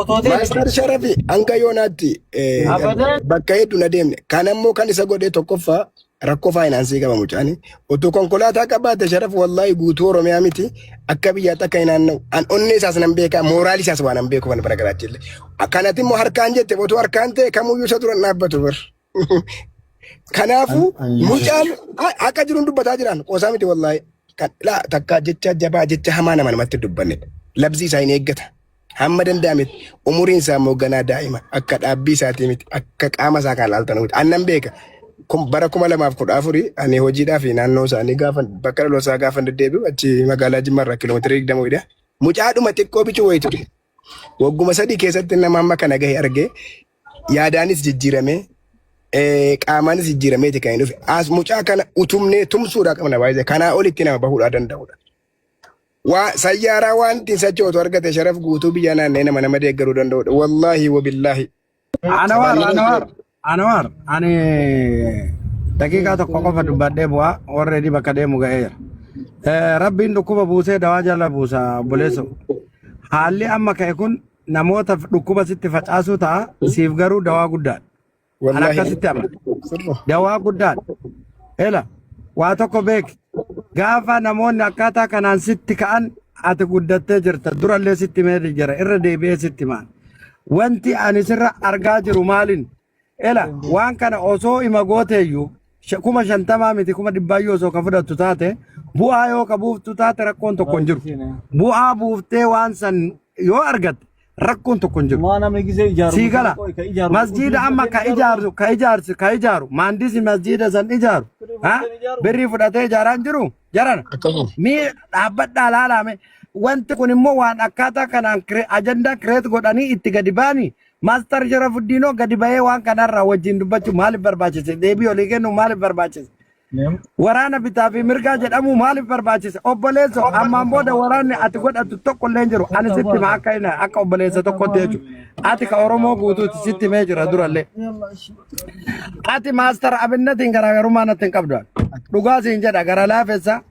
Otoo ta'e Maastar Sharafi hanga yoonaatti abadan. bakka hedduu na deemne. Kan ammoo kan isa godhe tokkoffaa rakkoo faayinaansii qaba mucaani. Utuu konkolaataa qabaate Sharaf wallaahi guutuu Oromiyaa miti akka biyyaatti akka hin naanna'u. An onnee isaas nan beeka mooraalii isaas waan nan beeku kan bara garaachille. Kanatti immoo harkaan jette otoo harkaan ta'e kamuyyuu isa dura hin dhaabbatu bar. Kanaafuu mucaan akka jiruun dubbataa jiran qoosaa miti wallaahi. Kan laa takka jecha jabaa jecha hamaa nama namatti dubbannedha. Labsii isaa hin eeggata. Hamma danda'ametti umuriin isaa immoo ganaa daa'ima akka dhaabbii isaatii miti akka qaama isaa kan laaltan miti. Annan beeka. Bara 2014 ani hojiidhaa fi naannoo isaanii gaafa bakka dhaloota isaa gaafa deddeebi'u achi magaalaa Jimmaa irraa kiiloomeetira 20 wayidha. Mucaadhuma xiqqoo bicuu wayii ture. Wagguma 3 keessatti nama amma kana gahe argee yaadaanis jijjiiramee qaamaanis jijjiirameeti kan inni dhufe. As mucaa kana utumnee tumsuudhaa qabna baay'ee kanaa olitti nama bahuudhaa danda'udha. Waa sayyaaraa waan ittiin sochootu argate Sharaf guutuu biyya naannee nama nama deeggaruu danda'udha. Wallaahi wabillaahi. Anawar, Anawar, Anawar, ani daqiiqaa tokko qofa dubbadhee bu'aa already bakka deemu ga'eera. Rabbiin dhukkuba buusee dawaa jala buusa obboleesso. Haalli amma ka'e kun namoota dhukkuba sitti facaasuu ta'a siif garuu dawaa guddaadha. An Wallaahi. akkasitti amana. Sirra. Dawaa guddaadha. Ela waa tokko beeki. Gaafa namoonni akkaataa kanaan sitti ka'an ati guddattee jirta. Durallee sitti himee jira. Irra deebi'ee sitti himaan. Wanti ani sirra argaa jiru maalin? Ela waan kana osoo ima gooteeyyuu 50,000 miti 100,000 osoo ka fudhattu taate bu'aa yoo ka buuftu taate rakkoon tokko hin jiru. Bu'aa buuftee waan san yoo argatte rakkoon tokko hin jiru. Maa namni gisee ijaaru Sii gala. ka ijaaru Masjiida amma ka ijaaru ka ijaarsu ka ijaaru maandisi masjiida san ijaaru ha birrii fudhatee ijaaraa hin jiru jarana. Akkasuma. Mee dhaabbadhaa laalaame wanti kun immoo waan akkaataa kanaan ajandaa kireet godhanii itti gadi ba'anii maastar Sharafuddiinoo gadi ba'ee waan kanarraa wajjin dubbachuu maaliif barbaachise deebii olii kennu maaliif barbaachise Waraana bitaa fi mirgaa jedhamu maaliif barbaachise? Obboleesso ammaan booda waraanni ati godhattu tokko illee hin jiru. Ani sitti hima akka inni akka obboleessa tokkotti jechuudha. Ati ka Oromoo guutuuti sitti himee jira durallee. Ati maastar Abinnatiin garaagarummaa natti hin qabdu. Dhugaa siin jedha gara laafessa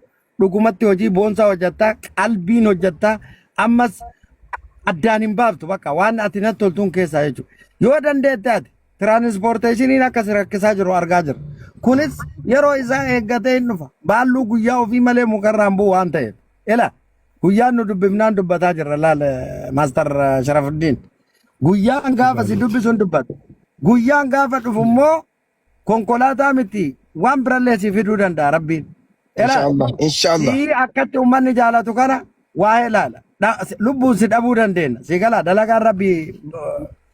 dhugumatti hojii boonsaa hojjettaa qalbiin hojjettaa ammas addaan hin baaftu bakka waan ati natti toltuun keessaa jechuudha. Yoo dandeette ati Tiraanispoorteeshiniin akka si rakkisaa jiru argaa jira. Kunis yeroo isaa eeggatee hin dhufa. Baalluu guyyaa ofii malee mukarraa hin bu'u waan ta'eef. Ela guyyaan nu dubbifnaan dubbataa jirra laal Maastar Sharafuddiin. Guyyaan gaafa si dubbisu hin dubbatu. Guyyaan gaafa dhufu immoo konkolaataa miti waan birallee si fiduu danda'a Rabbiin. Ela Inshaallah. Inshaallah. sii akkatti uummanni jaalatu kana waa'ee laala. Lubbuun si dhabuu dandeenya. Si galaa dalagaan Rabbii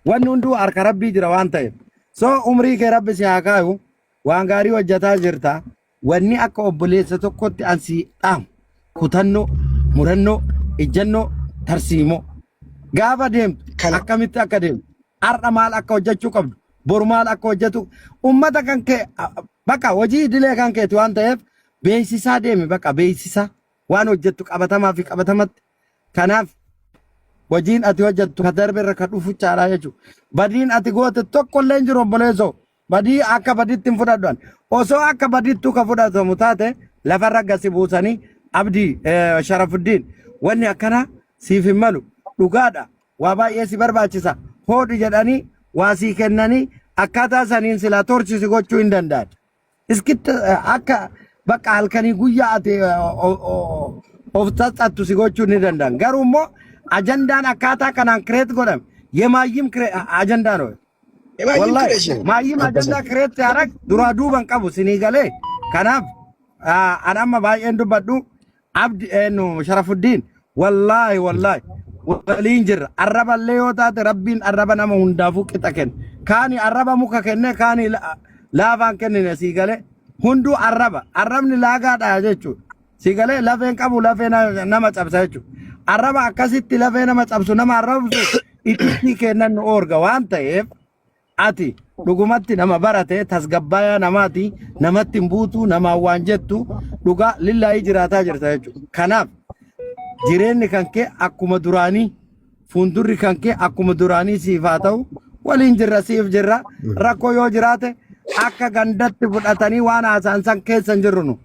Wanni hunduu harka Rabbii jira waan ta'eef. So umrii kee Rabbi si haa kaayu. Waan gaarii hojjetaa jirta. Wanni akka obboleessa tokkotti an si dhaamu kutannoo, murannoo, ijjannoo, tarsiimoo. Gaafa deemtu Kana akkamitti akka deemtu, har'a maal akka hojjechuu qabdu, boru maal akka hojjetu, ummata kan kee bakka hojii idilee kan keeti waan ta'eef beeksisaa deemi bakka beeksisaa waan hojjettu qabatamaa fi qabatamatti. Kanaaf hojiin ati hojjettu ka darbe irra ka dhufu caalaa jechuudha. Badiin ati goote tokko illee hin jiru obboleessoo. Badii akka baditti hin fudhadhu ani. Osoo akka badittuu ka fudhatamu taate lafarra gasi buusanii Abdii Sharafuddiin wanni akkanaa siif hin malu dhugaadha waa baay'ee si barbaachisa hoodhu jedhanii waa sii kennanii akkaataa saniin silaa torchi si gochuu hin danda'an. Iskitti akka bakka halkanii guyyaa ati of xaxxattu si gochuu ni danda'an. Garuu immoo ajandaan akkaataa kanaan kireet godhame yemaayyim ajandaa no. Imagine Wallahi creation. maayyim ajandaa kireet siyaarag duraa duuban qabu sinii galee. Kanaaf an amma baay'een dubbadhu Abdi eenyu Sharafuddiin wallaahi wallaahi waliin jirra arraballee yoo taate rabbiin arraba nama hundaafuu qixa kenne kaani arraba muka kenne kaani laafaan kennine sii galee hunduu arraba arrabni laagaadha jechuudha sii galee lafeen qabu lafee nama cabsa jechuudha arraba akkasitti lafee nama cabsu nama arrabsu itti kennan nu oorga waan ta'eef Ati dhugumatti nama barate tasgabbaayaa namaati namatti hin buutu namaan waan jettu dhugaa lillaahii jiraataa jirta jechuudha. Kanaaf jireenyi kan kee akkuma duraanii fuuldurri kan kee akkuma duraanii siif haa ta'u waliin jirra siif jirra rakkoo yoo jiraate akka gandatti fudhatanii waan haasa'an san keessa hin jirru nu.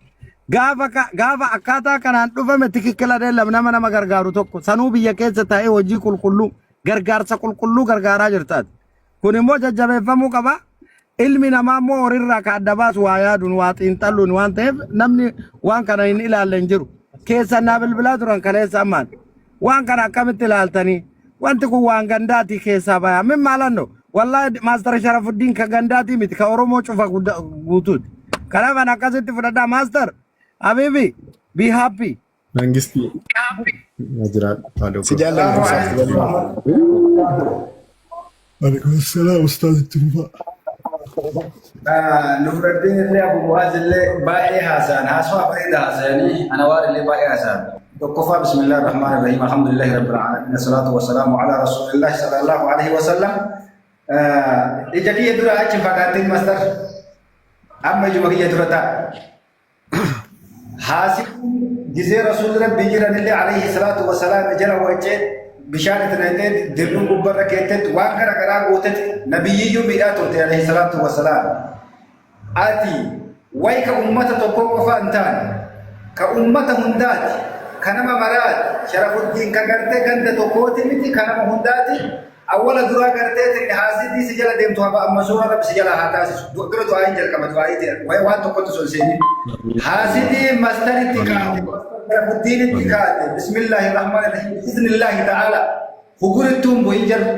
Gaafa gaafa akkaataa kanaan dhufame tikikkila deellam nama nama gargaaru tokko sanuu biyya keessa taa'ee hojii qulqulluu Gargaarsa qulqulluu gargaaraa jirtaati. Kun immoo jajjabeeffamuu qaba. Ilmi namaa immoo horiirraa ka adda baasu waa yaaduun waa xiinxalluun waan ta'eef namni waan kana hin ilaalle hin jiru. Keessan naa bilbilaa turan kaleessa ammaan. Waan kana akkamitti ilaaltanii? Wanti kun waan gandaatii keessaa baya. Min maalanno? Wallaahi Maastar Sharafuddin ka gandaatii miti ka Oromoo cufa guutuuti. Kanaaf ani akkasitti fudhadhaa Maastar. Habibi, be happy. Mangistii. Na jiraadhu. Haadha Si koo. jaallanna Salaamu ibsaa. alaikum. Waalaikum salaam ustaaz itti fufaa. Nuraddiin illee Abu Muhaaz illee baay'ee haasa'an haasawaa bareeda haasa'anii Anawaar illee baay'ee haasa'an. Tokkoffaa bismillaahi rahmaani rahiim alhamdulillahi rabbil aalamiin salaatu wassalaamu alaa rasuulillahi sallallahu alaihi wasallam. Ija kiyya dura achi hin fagaattin mastar amma ijuma kiyya dura ta'a. Haasifni gizee rasuulli rabbii jiranillee alayhi salaatu wasalaam jala waccee bishaan itti naqxee dirruu gubbarra keettetti waan gara garaa gootetti nabiyyiyyuu miidhaa turte alayhi salaatu wasalaam. Ati wayi ka ummata tokkoo qofa hin taane ka ummata hundaati ka nama maraati Sharafuddiin ka gartee ganda tokkooti miti ka nama hundaati Awwala duraa garteetiin haasidii si jala deemtu haba amma suuraa rabbi si jala haa taasisu. Dura du'aayin jalqaba du'aayii ta'e waa'ee waan tokkotti osoo hin seenin. Haasidii mastaritti kaate, Sharafuddiinitti kaate, bismillaahi rahmaani rahiim, biiznillaahi ta'ala hugurittuun bu'in jedhu.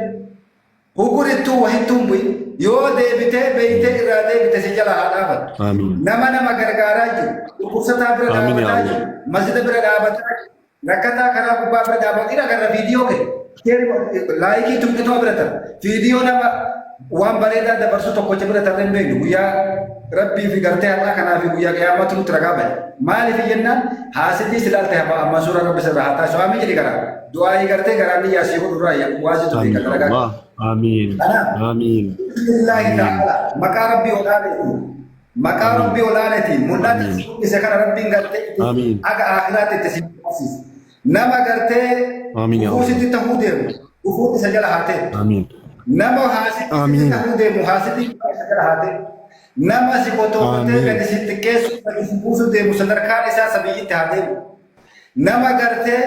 Hugurittuu wahittuun bu'in. Yoo deebitee beeytee irraa deebite si jala haa dhaabattu. Amiin. Nama nama gargaaraa jiru, dhukkubsataa bira Amiin yaa dhaabataa Allah. jiru, masjida bira dhaabataa jiru. Rakkataa karaa gubbaa bira dhaabbatu in agarra viidiyoo kee. Laayikii tuqxitoo bira tara. Viidiyoo nama waan bareedaa dabarsu tokkocha bira tarree hin beeknu guyyaa rabbii fi gartee har'aa kanaa fi guyyaa qiyaamaatu nutti ragaa bahe. Maaliif jennaan haasidii si laalte hafa amma suura rabbi sirraa haa taasisu. Amiin jedhi garaa. Du'aayii gartee garaan niyyaa sii godhu irraa waasitu beeka Amiin dalagaa. Allah. Amiin. Kanaaf Amiin. Bismillaahi Amiin. ta'ala maqaa rabbii olaanaati. Maqaa Amiin. Rabbii olaanatiin mul'ata Amiin. si mul'ise kana Rabbiin gartee itti Amiin. haga aakhiraatti itti si agarsiisa. Nama gartee Amiin yaa gufuu Allah. sitti tahuu deemu gufuun isa jala haa teettu. Amiin. Nama haasitti sitti Amiin. tahuu deemu haasitti isa jala haa teettu. Nama si kotoofatee Amiin. gadi si xiqqeessuu gadi si buusuu deemu sadarkaan isaa sabiyyitti haa deemu. Nama gartee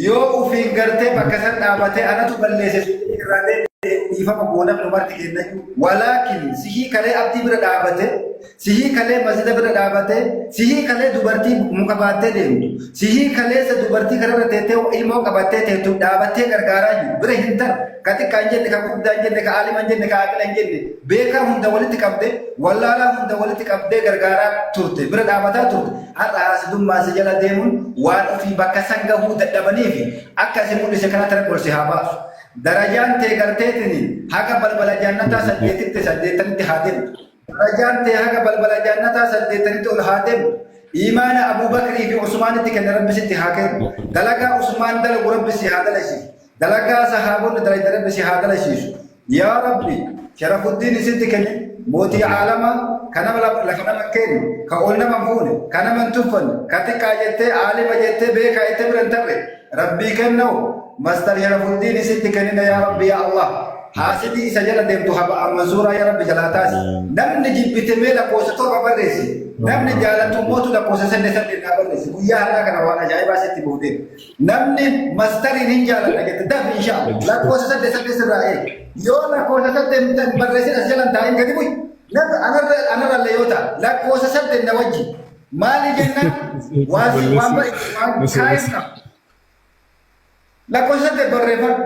yoo ufiin gartee bakka san dhaabatee anatu balleesse irraa deebi'e dhiifama goonaf nu marti kennayyuu. Walaakin sihii kalee abdii bira dhaabate, sihii kalee masjida bira dhaabate, sihii kalee dubartii muka baattee deemtu, sihii kaleessa dubartii kararra teettee ilmoo qabattee teettu dhaabattee gargaaraa jiru bira hin tarre. Ka xiqqaa hin jenne, ka guddaa hin jenne, ka aalima hin jenne, ka aaqila hin jenne, beekaa hunda walitti qabdee, wallaalaa hunda walitti qabdee gargaaraa turte, bira dhaabataa turte. Har'a haasidummaan si jala deemuun waan ofii bakka san gahuu dadhabaniifi akka si mul'ise kanatti Rabbi ol si haa baasu. Darajaan tee garteetini haga balbala jannataa saddeetitti saddeettanitti haa deemtu. Darajaan tee haga balbala jannataa saddeettanitti ol haa deemtu. Iimaana Abuu Bakrii fi Usmaanitti kenne Rabbi sitti haa kennu. Dalagaa Usmaan dalagu Rabbi si haa dalasiisu. Dalagaa sahaabonni dalayde Rabbi si haa dalaysiisu. Yaa Rabbi Sharafuddiin isitti kenne mootii aalamaa ka nama lafa nama hin kenne, ka ol nama hin fuune, ka nama hin tuffanne, ka xiqqaa jettee aalima jettee beekaa jettee bira hin tarre Rabbii kennoo Mastar Sharafuddiin isitti kennina yaa Rabbi yaa Allah. Haasidii isa jala deemtu haba ammansuuraa yaa Rabbi jalaa taasi. Namni jibbite mee lakkoofsa torba barreessi. Namni jaalatu mootu lakkoofsa saddeet saddeet naa barreessi. Guyyaa har'aa kana waan ajaa'ibaa sitti buutee. Namni mastariin hin jaaladha jette dafi inshaa lakkoofsa saddeet saddeet sirraa eegi. Yoo lakkoofsa saddeet hin barreessin as jalan taa'in gadi bu'i. Namni anarra anarrallee yoo ta'a lakkoofsa saddeet na wajji. Maali jennaan waan waan waan kaayeen qaba. Lakkoofsa saddeet barreeffadhu.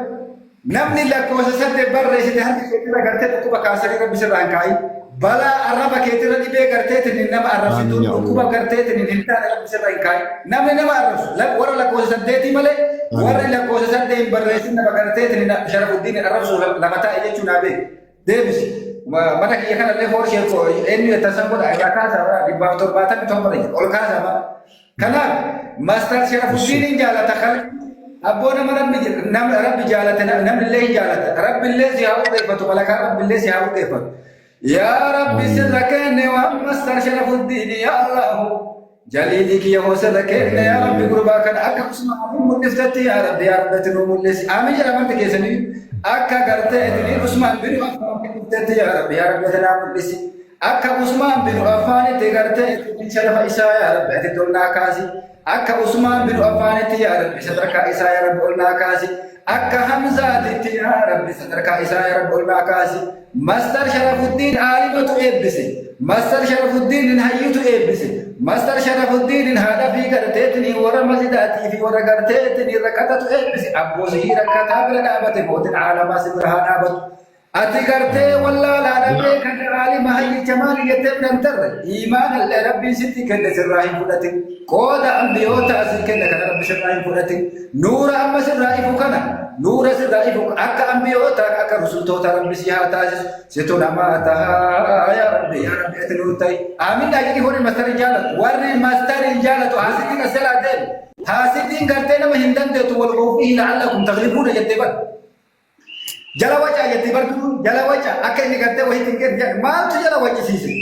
Namni lakkoofsa saddeet barreessite harka keetirra gartee dhukkuba kaansarii rabbi sirraa hin kaa'in. Balaa arraba keetirra dhibee garteetiin nama arrabsitu Amiin yaa dhukkuba Allah. garteetiin hin taane rabbi sirra hin kaa'in. Namni nama arrabsu warra lakkoofsa saddeetii malee warri Amiin. lakkoofsa saddeet hin barreessin nama garteetiin Sharafuddiin arrabsu lafa taa'e jechuun naa beeku. Deebisi. Mana kiyya kanallee hoorshee eenyu jettan san godha irraa kaasaa 177 ol kaasaa mana. Kanaaf Maastar Sharafuddin hin jaalata kan abboo nama rabbi nama rabbi jaalate namni illee hin jaalata rabbi illee si haa urgeeffatu malakaa rabbi illee si haa urgeeffatu. Yaa rabbi sirra kenne waan Maastar Sharafuddin yaa Allahu jaliilii kiyya hoo sirra kenne yaa rabbi gurbaa kana akka Usmaan mul'iftetti yaa rabbi yaa rabbi ati nuu mul'isi aamin jedha amanti keessanii akka gartee ittiin Usmaan bin Affaan mul'iftetti yaa rabbi yaa rabbi ati naa mul'isi. Akka Usmaan binu Affaanitti gartee ittiin sharafa isaa yaa Rabbi ati ol naa kaasi. Akka Usmaan binu Affaanitti yaa Rabbi sadarkaa isaa yaa Rabbi ol naa kaasi. Akka Hamzaatitti yaa Rabbi sadarkaa isaa yaa Rabbi ol naa kaasi. Mastar Sharafuddiin aalimatu eebbise. Mastar Sharafuddiin hayyutu eebbise. Mastar Sharafuddiin haadha fi garteetiin warra masjidaatii fi warra garteetiin rakkatatu eebbise. Abboo sihii rakkataa bira dhaabate mootiin aalamaa si bira haa dhaabatu. Ati gartee wallaalaa dhabee kan aalima hayyicha maali jettee bira hin tarre. Iimaanallee Rabbiin sitti kenne sirraa hin fudhatin. Qooda ambiyoota asii kenne kana Rabbi sirraa hin fudhatin. Nuura amma sirraa ifu kana nuura sirraa ifu akka ambiyoota akka rusultoota Rabbi si haa taasisu. Situ namaa tahaa yaa Rabbi yaa Rabbi ati nuu ta'i. Aamin naa jedhi warri mastarii jaalatu. Warri mastarii jaalatu haasitiin as jalaa deemu. Haasitiin gartee nama hin dandeettu wal quufihi la'allakum taglibuuna jettee bara. Jala wacaa jettee bartuun jala waca akka inni gartee wahiitti hin kennu jedhe maaltu jala waccisiise?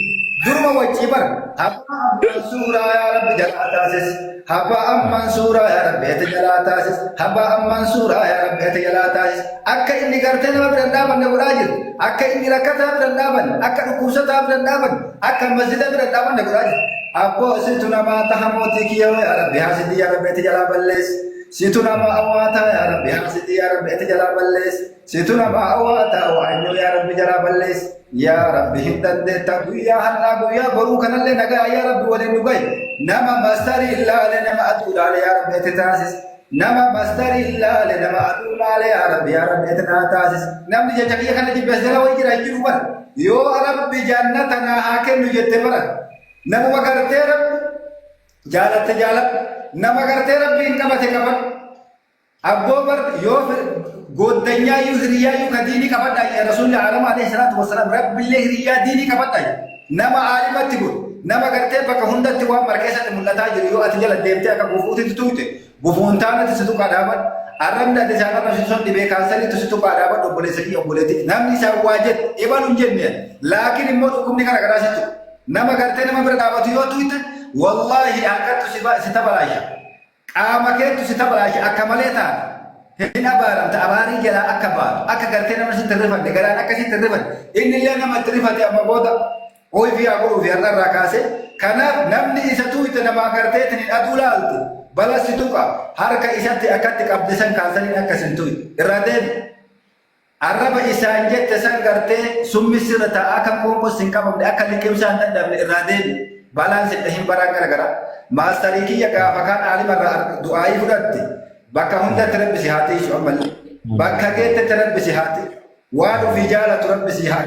Duruma waccii bara. Abbaa ammaan suuraa yaa Rabbi jalaa taasis. Abbaa ammaan suuraa yaa Rabbi ati jalaa taasis. Abbaa ammaan suuraa yaa Rabbi ati jalaa taasis. Akka inni gartee nama bira hin dhaabanne godhaa jiru. Akka inni rakkataa bira hin dhaabanne, akka dhukkubsataa bira hin dhaabanne, akka masjida bira hin dhaabanne godhaa jiru. Abboo situ namaa taha mootii kiyya yaa Rabbi haasidii yaa Rabbi ati jalaa balleessi. Situ nama awwaataa yaa Rabbi haasidii yaa Rabbi ati jalaa balleessi. Situ nama awwaataa waanyoo yaa Rabbi jalaa balleessi. Yaa Rabbi hin dandeetta guyyaa har'aa guyyaa boruu kanallee nagaa yaa Rabbi waliin nu gahi. Nama mastarii ilaale nama aduu ilaale yaa Rabbi ati taasisi. Nama mastarii ilaale nama aduu ilaale yaa Rabbi yaa Rabbi ati naa taasisi. Namni jecha kiyya kana jibbees jala wayii jira hin jiru bara. Yoo Rabbi jannata naa haa kennu jette bara. Namuma gartee Rabbi jaalatte jaaladhu. Nama gartee Rabbiin qabate qabadhu. Abboo bar yoo gooddanyaayyuu hiriyyaayyuu ka diinii qabadhaa jedhe Rasuulli aalama alayhi salaatu wassalaam Rabbillee hiriyyaa diinii qabadhaa jedhe. Nama aalimatti godhu nama gartee bakka hundatti waan mara keessatti mul'ataa jiru yoo ati jala deemtee akka gufuutitti tuqxe gufuun taanatti si tuqaa dhaabadhu. Arrabni ati isaan arrabsitu sun dhibee kaansariitu si tuqaa dhaabadhu obboleessa kiyya obboleettii namni isaan waa jedhe ebalu hin jenne laakiin immoo dhukkubni kana garaa si tuqa. Nama gartee nama bira dhaabatu yoo tuqxe wallaahi harkattu si tabalaasha. Qaama keettu si tabalaashe akka malee taata. Hin abaaramta abaarii jalaa akka baatu akka gartee nama sitti hin rifanne garaan akka sitti hin rifanne inni illee nama itti rifate amma booda ooyifii haa godhuufi har'a irraa kaasee kanaaf namni isa tuuyte namaa garteetiin hin aduu laalte bala si tuqa harka isatti akkatti qabde san kaasaniin akka sin tuyne irraa deemi. Arraba isaan jette san gartee summi sirra ta'a akka qoonqos hin qabamne akka liqimsaa hin dadhabne irraa deemi. Balaan si dhahin baraan gara gara. Maastarii kiyya gaafa kaan aalima irraa du'aayii fudhatte. Bakka hundatti rabbi si haa tiisu ammallee. Bakka geettetti rabbi si haa tiisu. Waan ofii jaalatu rabbi si haa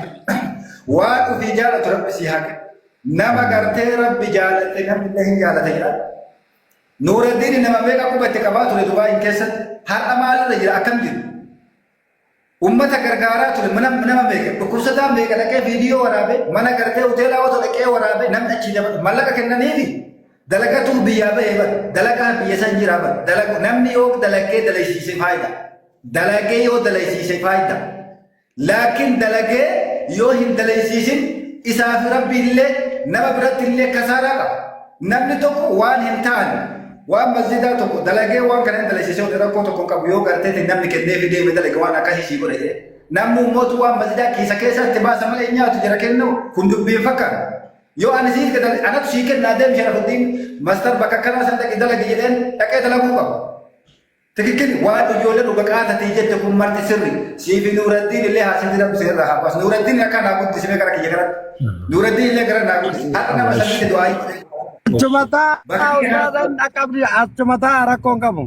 Waan ofii jaalatu rabbi si haa Nama gartee rabbi jaalatte namni illee hin jaalate jedha. Nuuraddiin nama meeqa quba itti qabaa ture Dubaayin keessatti har'a maalirra jira akkam jiru? Ummata gargaaraa ture mana nama meeqa dhukkubsataa meeqa dhaqee viidiyoo waraabe mana gartee hoteelaa otoo dhaqee waraabe namni achii nama mallaqa kennaniifi dalagatuu biyyaa bahee bar dalagaa biyya san jiraa bar dalagu namni yoo dalagee dalaysiise faayida dalagee yoo dalaysiise faayida Laakiin dalagee yoo hin dalaysiisin isaa fi Rabbi illee nama biratti illee kasaaraa qaba. Namni tokko waan hin taane waan masjidaa tokko dalagee waan kana hin dalaysiisee hojii rakkoo tokko hin qabu yoo garteetiin namni kenneefi deeme dalage waan akkasii sii godha jedhee. Namni ummootu waan masjidaa kiisa keessatti baasa malee hin nyaatu jira kennuu kun dubbiin fakkaata. Yoo ani siif kenna anatu sii kennaa deem Sharafuddin mastar bakka akkanaa san dhaqi dalagi jedheen dhaqee dalaguu qaba. Tikikil waan ijoollee dhuga qaatatii jette kun marti sirri. Siifi Nuuraddiin illee haasiti rabbi isin irraa haa baasu. Nuuraddiin akka naa guddisime gara kiyya kanatti. Nuuraddiin illee gara naa guddise. Har'a nama sanitti du'aa hin godhe. Achumataa Bakka ustaazan dhaqqabdi achumataa rakkoo hin qabu.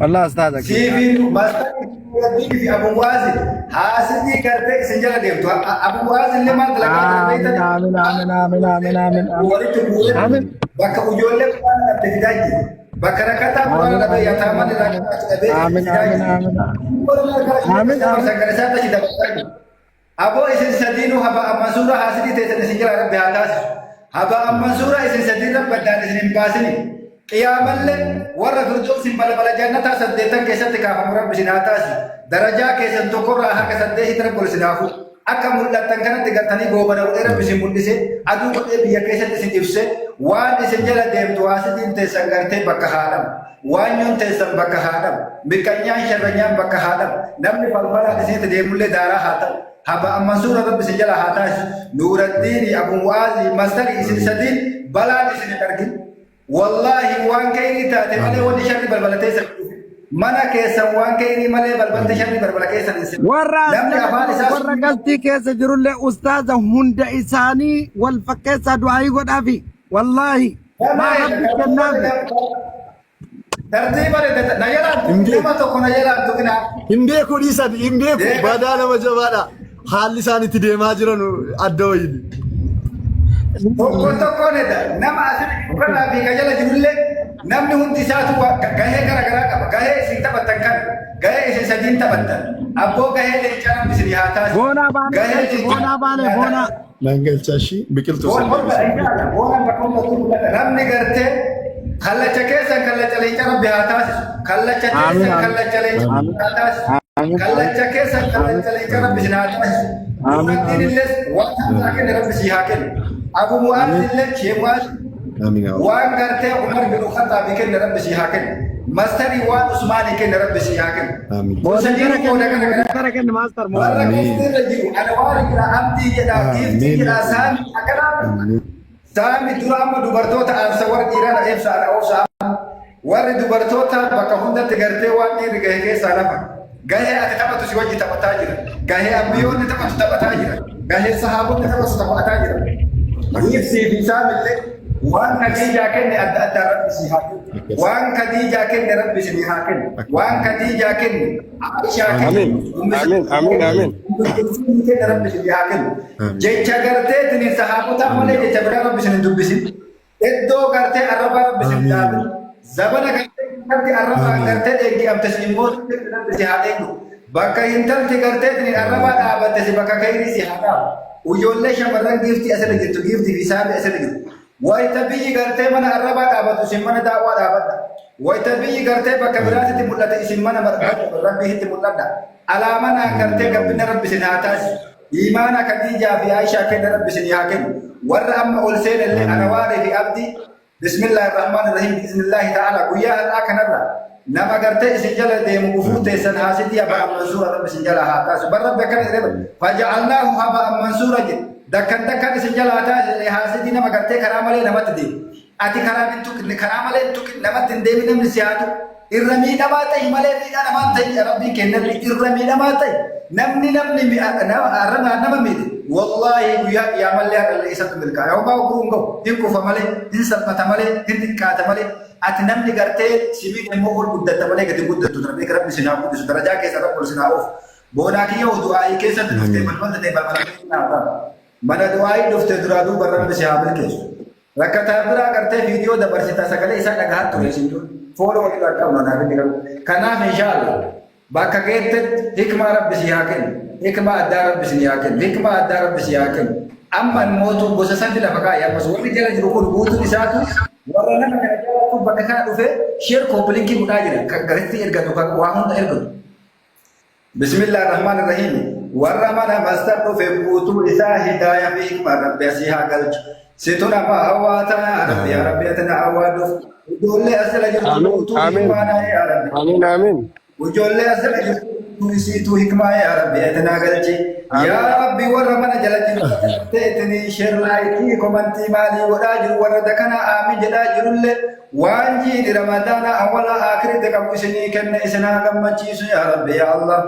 Wallah ustaaza kiyya. Siifi maastarri Nuuraddiin fi Abu Mu'aazi haasitii gartee isin jala deemtu. Abu Mu'aazi illee maal dalagaa jira Aamin beektanii? aamin aamin aamin aamin aamin aamin. Walitti bu'ee Aamin. bakka ijoollee quraana dhabde fidaa jiru. Bakka rakkataa quraana Aamin dhabee aamin yataaman irraa aamin qiraatu dhabee aamin fidaa aamin jiru. aamin aamin aamin. Aboo isin sadiinuu haba amman suuraa haasidii teessan isin jala rabbi haa taasisu. Haba amman suuraa isin sadiin rabbi addaan isin hin baasini. Qiyaamallee warra firdoosin balbala jannataa saddeettan keessatti kaafamu rabbi isin haa taasisu. Darajaa keessan tokkorraa haga saddeetitti rabbi ol isin haa fuudhu. Akka mul'attan kanatti gartanii goobana godhee rabbi isin mul'ise aduu godhee biyya keessatti isin ibse waan isin jala deemtu haasidiin teessan gartee bakka haa dhabu. Waanyoon teessan bakka haa dhabu. Miqqanyaan sharranyaan bakka haa dhabu. Namni falfalaan isinitti deemullee daaraa haa ta'u. Haba ammansuura rabbi isin jala haa taasisu. Nuuraddiini, Abu Mu'aazi, Mastari isin sadiin balaan isin hin argin. Wallaahi waan kayrii taate malee wanni sharri balbala teessan hin dhufin. Mana keessan waan ka'inii malee balbalti sharri balbala keessan hin seenu. Warra as Namni jala afaan jiru isaa warra galtii keessa jirullee ustaaza hunda isaanii wal fakkeessaa du'aayii godhaafi. Wallaahi maa rabbi kennaafi. Tartiiba na jalaan Hin beeku. nama tokko na jalaan tuqinaa. Hin beeku dhiisati hin beeku Deema. badaa nama jabaadha. Haalli isaan itti deemaa jiran adda wayiini. Tokko tokkoon edda nama asirra jiru kanaa fi ka jala jirullee namni hundi isaatu gahee gara garaa qaba. Gahee isin taphattan kana gahee isin sadiin taphattan. Abboo gahee leencaa namni isin haa taasisu. Boonaa baanee Gahee galchi leencaa boonaa baanee boonaa. Nan galcha ishii biqiltuu Boona sana boona deebisa. boona bakka hundatti mul'ata. Namni gartee kallacha keessan kallacha leencaa rabbi haa taasisu. Kallacha Amiin keessan amiin kallacha leencaa amiin haa taasisu. amiin Kallacha keessan kallacha leencaa rabbi isin haa taasisu. amiin Nuuraddiin amiin illee waan hamsaa kenne rabbi sii haa kennu. Abu Mu'aaz amiin illee Shee Mu'aaz Amiin yaa Allah. waan gartee Umar bin Khaxaabii kenne rabbi sii haa kennu. Mastarii waan Usmaanii kenne rabbi sii haa kennu. Amiin. Kun Mootii sadiin kana qooda kenni kana mootii kana kana kenni maastar mootii. warra Amiin. qofti irra jiru ana waan jira abdii jedha giiftii Amiin. jedha saami akkanaa Amiin. saami dura amma dubartoota aansa warra dhiiraa na ibsa ana obsa warri dubartoota bakka hundatti gartee waan dhiirri gahe keessaa lafa gahee ati taphatu si wajji taphataa jira gahee ambiyoonni taphatu taphataa jira gahee sahaabonni taphatu taphataa jira giiftii fi saamillee waan Khadiijaa kenne adda addaa rabbi si haa kennu Akkas. waan Khadiijaa kenne rabbi si haa kennu waan Khadiijaa kenne Aishaa kenne Amiin. Ummi Amiin. Amiin. Amiin. kenne rabbi si haa kennu Amiin. jecha garteetiin sahaabotaa malee Amiin. jecha biraa rabbi isin hin dubbisin iddoo gartee arrabaa rabbi isin Amiin. dhaabin zabana gartee intalti arrabaa Amiin. gartee dheeggi'amte si immoo rabbi si haa dheeggu bakka intalti garteetiin arrabaa dhaabatte si bakka kayrii si haa dhaabu ijoollee shamarran giiftii asirra jirtu giiftii fi saamii asirra jirtu wayita biyyi gartee mana arrabaa dhaabatu isin mana daawwaa dhaabadha wayita biyyi gartee bakka biraatitti mul'ate isin mana rabbiitti mul'adha alaamanaa gartee gabbina rabbi isin haa taasisu Iimaana Khadiijaa fi Aishaa kenna rabbi isin haa kennu. Warra amma ol seenellee Amiin. Anawaarii fi Abdii Bismillaahi Rahmaani Rahiim Bismillaahi ta'ala guyyaa har'aa kanarra nama gartee isin jala deemu gufuu teessan haasitii haba'an mansuura rabbi isin jala haa taasisu. Bar rabbi akkana jedhee faja'alnaahu haba'an mansuura jedhe. Dakkan dakkan isin jala haa taasisu haasitii nama gartee karaa malee namatti deemu. Ati karaa hin tuqin karaa malee hin tuqin namatti hin deemin namni si haa tuqu. Irra miidhamaa ta'i malee miidhaa namaan ta'i rabbiin kennarri irra miidhamaa ta'i. Namni namni arrabaan nama miidhe wallaahi guyyaa qiyaamallee har'allee isatu milkaa'a. Homaa oguruu hin gahu hin kufa malee hin salphata malee hin xiqqaata malee ati namni gartee si miidhe immoo ol guddatta malee gadi hin guddattu rabbi rabbi sin haa guddisu darajaa keessa rabbi ol sin haa oofu. Boonaa kiyya du'aayii keessatti dhuftee Amiin. balbalta ta'e balbala keessa haa taatu. Mana du'aayii dhufte duraa duuba rabbi si haa milkeessu. Rakkataa biraa gartee viidiyoo dabarsitaa sagalee isaa dhagahaa ture isin dura. Fooloo walirraa qabna naaf inni garuu. Kanaaf inshaallah bakka geettetti hikmaa rabbi si haa kennu. Hikmaa addaa rabbi si haa kennu. Hikmaa addaa rabbi si haa kennu. Amma mootuu gosa sadi lafa kaa'e ammas warri jala jiru kun guutuun isaatu warra nama kana jaalatu bakka kana dhufee sheer koopilinkii godhaa jira. Kan garitti ergatu kan waa hunda ergatu. Bismillah ar-Rahmaan ar-Rahiim. Warra mana mastar dhufe guutuu isaa hidaaya fi hikmaa rabbi asii haa galchu. Situ nama hawwaata yaa rabbi yaa rabbi ati na hawwaadhuuf. Ijoollee as jala jirtu Amiin. guutuu Amiin. hikmaa naa yaa rabbi. Amiin. Amiin. Ijoollee as jala jirtu guutuu isiituu hikmaa yaa rabbi ati naa galchi. Yaa rabbi warra mana jala jiru ta'etini sheer laayikii komantii maalii godhaa jiru warra dakanaa aamin jedhaa jirullee Waan jiini Ramadaana awwala aakhiritti qabu isinii kenne isin haa gammachiisu yaa Rabbi yaa Allah.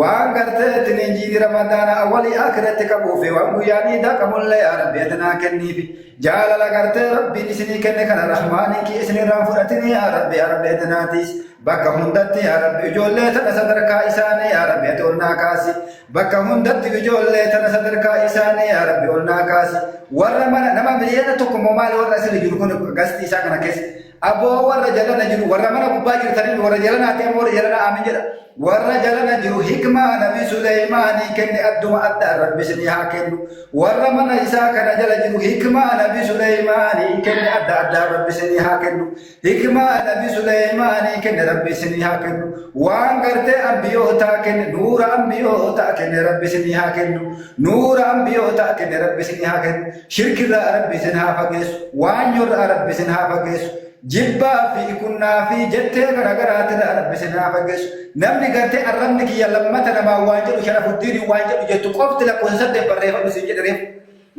Waan gartee itiniin jiini Ramadaana awwalii aakhiritti qabuu fi waan guyyaan iidaa qabullee yaa Rabbi ati naa kenniifi. Jaalala gartee Rabbiin isinii kenne kana Rahmaanii kee isinirraan fudhatini yaa Rabbi yaa Rabbi ati naa tiisi. Bakka hundatti yaa Rabbi ijoollee tana sadarkaa isaanii yaa Rabbi ati ol naa kaasi. Bakka hundatti ijoollee tana sadarkaa isaanii yaa Rabbi ol naa kaasi. Warra mana nama 1 miliyoona moo maali warra asirra jiru kun gastii isaa kana keessa. Aboo warra jalana jiru warra mana gubbaa jirtanii warra jalanaati amma warra jalana aamin jedha. Warra jalana jiru hikmaa Nabi Suleymaanii kenne adduma adda Rabbi isinii haa kennu. Warra mana isaa kana jala jiru hikmaa Nabi Suleymaanii kenne adda addaa Rabbi isinii haa kennu. Hikmaa Nabi Suleymaanii kenne Rabbi isinii haa kennu. Waan gartee ambiyootaa kenne nuura ambiyootaa kenne Rabbi isinii haa kennu. Nuura ambiyootaa kenne Rabbi isinii haa kennu. Shirkirraa Rabbi isin haa fageessu. Waanyorraa Rabbi isin haa fageessu. Jibbaa fi kunnaa fi jettee garaagaraatirraa Rabbi isin haa fageessu. Namni gartee arrabni kiyya lammata namaa waan jedhu Sharafuddiin waan jedhu jettu qofti lakkoofsa saddeet barreeffadhu siin jedhe reefu.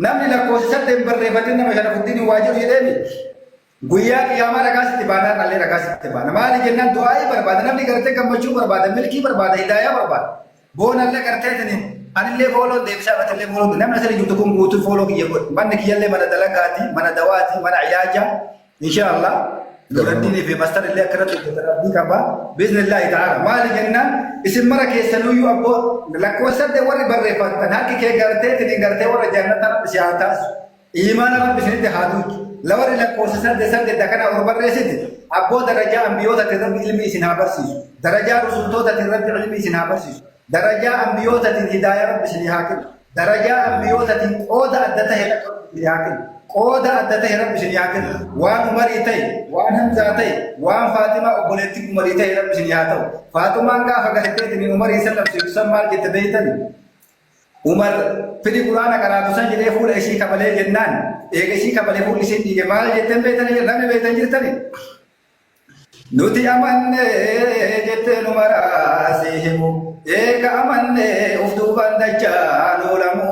Namni lakkoofsa saddeet barreeffatin nama Sharafuddiin waa jedhu jedheemi. Guyyaa qiyaamaa ragaa sitti baanaa dhallee ragaa sitti baana. Maali jennaan du'aa'ii barbaada. Namni gartee gammachuu barbaada, milkii barbaada, hidaayaa barbaada. Boonallee gartee tini anillee fooloon deebisaa batallee fooloon namni asirra jirtu kun guutuu fooloo kiyya godhe. Manni kiyyallee mana dalagaati, mana dawaati, mana ilaajaa. Insha Allah. Nuraddiinii fi mastar illee akkanatti hojjetan abdii qaba. Bismillaahi ta'ala. Maali jennaan isin mara keessanuyyuu abboo lakkoofsa saddeet warri barreeffatan harki kee gartee tini gartee warra jannata rabbi si haa taasisu. Iimaana Rabbi isinitti haa duuchu. La warri lakkoofsa saddeet saddeet akkana ol barreessite abboo darajaa ambiyootatiin Rabbi ilmi isin haa barsiisu. Darajaa rusultootatiin Rabbi ilmi isin haa barsiisu. Darajaa ambiyootatiin hidaayaa Rabbi isinii haa kennu. Darajaa ambiyootatiin qooda adda tahe Rabbi isinii haa kennu. Qooda adda tahe Rabbi isinii haa kennu. Waan Umarii tahe, waan Hamzaa tahe, waan Faaximaa obboleettii Umarii tahe Rabbi isinii haa ta'u. Faaxumaan gaafa garteetiin Umarii san labsiitu san maal jette beeytani? Umar fidi quraana qaraatu san jedhee fuula ishii kabalee jennaan eega ishii kabalee fuulli isiin dhiige maal jetteen beeytanii namni beeytan jirtani nuti amanne jetteen umaraa si himu eega amanne uf duubaan dachaa nuulamu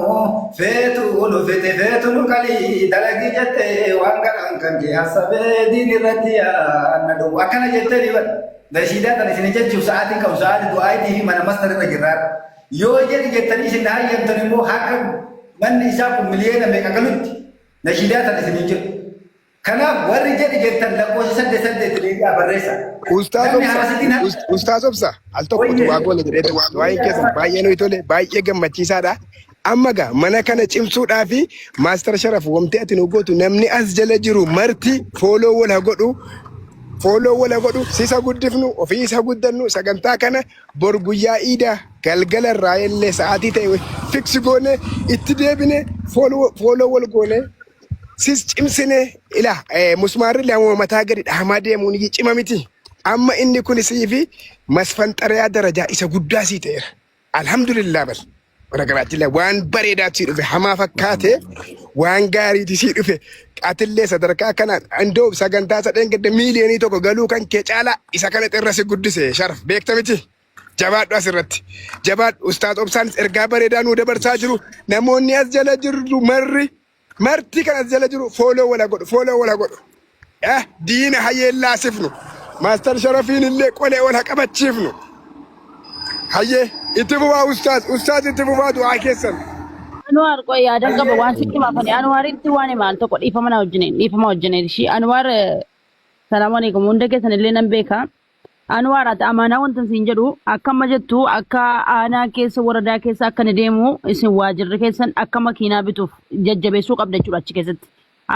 feetu nu fite feetu nu qalii dalagii jette waan garaan kan kee hassabee diin irratti yaanna dhumu akkana jettee ni bada nashiidaa tan isin jechuuf sa'aatiin qabu sa'aatii du'aayitii fi mana mastar irra jirraa Yoo jedhi jettanii isin na hayyamtan immoo haga manni isaa kun miliyoona meeqa galutti nashiidaa tana isin hin jedhu. Kanaaf warri jedhi jettan lakkoofsa saddeet saddeet deebi'aa barreessaa. Ustaaz Namni Obsa, haasidiin harka. Ustaaz Obsa, al tokko Wayye. waa goone jedhee ture. Waa'een keessan baay'ee nuyi tole, baay'ee gammachiisaadha. Amma gaa mana kana cimsuudhaa fi Maastar Sharaf wanti ati nu gootu namni as jala jiru marti fooloo wal haa godhu, fooloo wal haa godhu, sisa guddifnu, ofii isa guddannu, sagantaa kana Bor guyyaa iidaa galgala irraa illee sa'aatii ta'e fiksi goone itti deebine fooloo wal goone sis cimsine ila musmaarri lama mataa gadi dhahamaa deemuun cima miti. Amma inni kun sii fi masfanxariyaa darajaa isa guddaa sii ta'eera. Alhamdulillah bal. Baragaraachillee waan bareedaatu sii dhufe hamaa fakkaate waan gaariiti sii dhufe atillee sadarkaa kanaan indoo sagantaa sadheen gadda 1 miiliyoonii galuu kan kee caalaa isa kana xirra si guddise sharaf beekta miti. Jabaadhu asirratti. Jabaadhu ustaaz Obsaanis ergaa bareedaa nuu dabarsaa jiru. Namoonni as jala jirru marri marti kan as jala jiru follow wala godhu follow wala godhu. Diina hayyeellaasifnu. Maastar Sharafiin illee qolee ol haa qabachiifnu. Hayyee itti fufaa ustaaz ustaaz itti fufaa du'aa keessan. Anwaar qoy yaadan qaba waan sitti himaafani. Anwaaritti waan himaan tokko dhiifama na wajjiniin dhiifama wajjiniin ishii Anwaar salaamu alaikum hunda keessan illee nan beeka. Anwaar ati amaanaa wanta siin jedhu akka amma jettu akka aanaa keessa waradaa keessa akka inni deemu isin waajirri keessan akka makiinaa bituuf jajjabeessuu qabda jechuudha achi keessatti.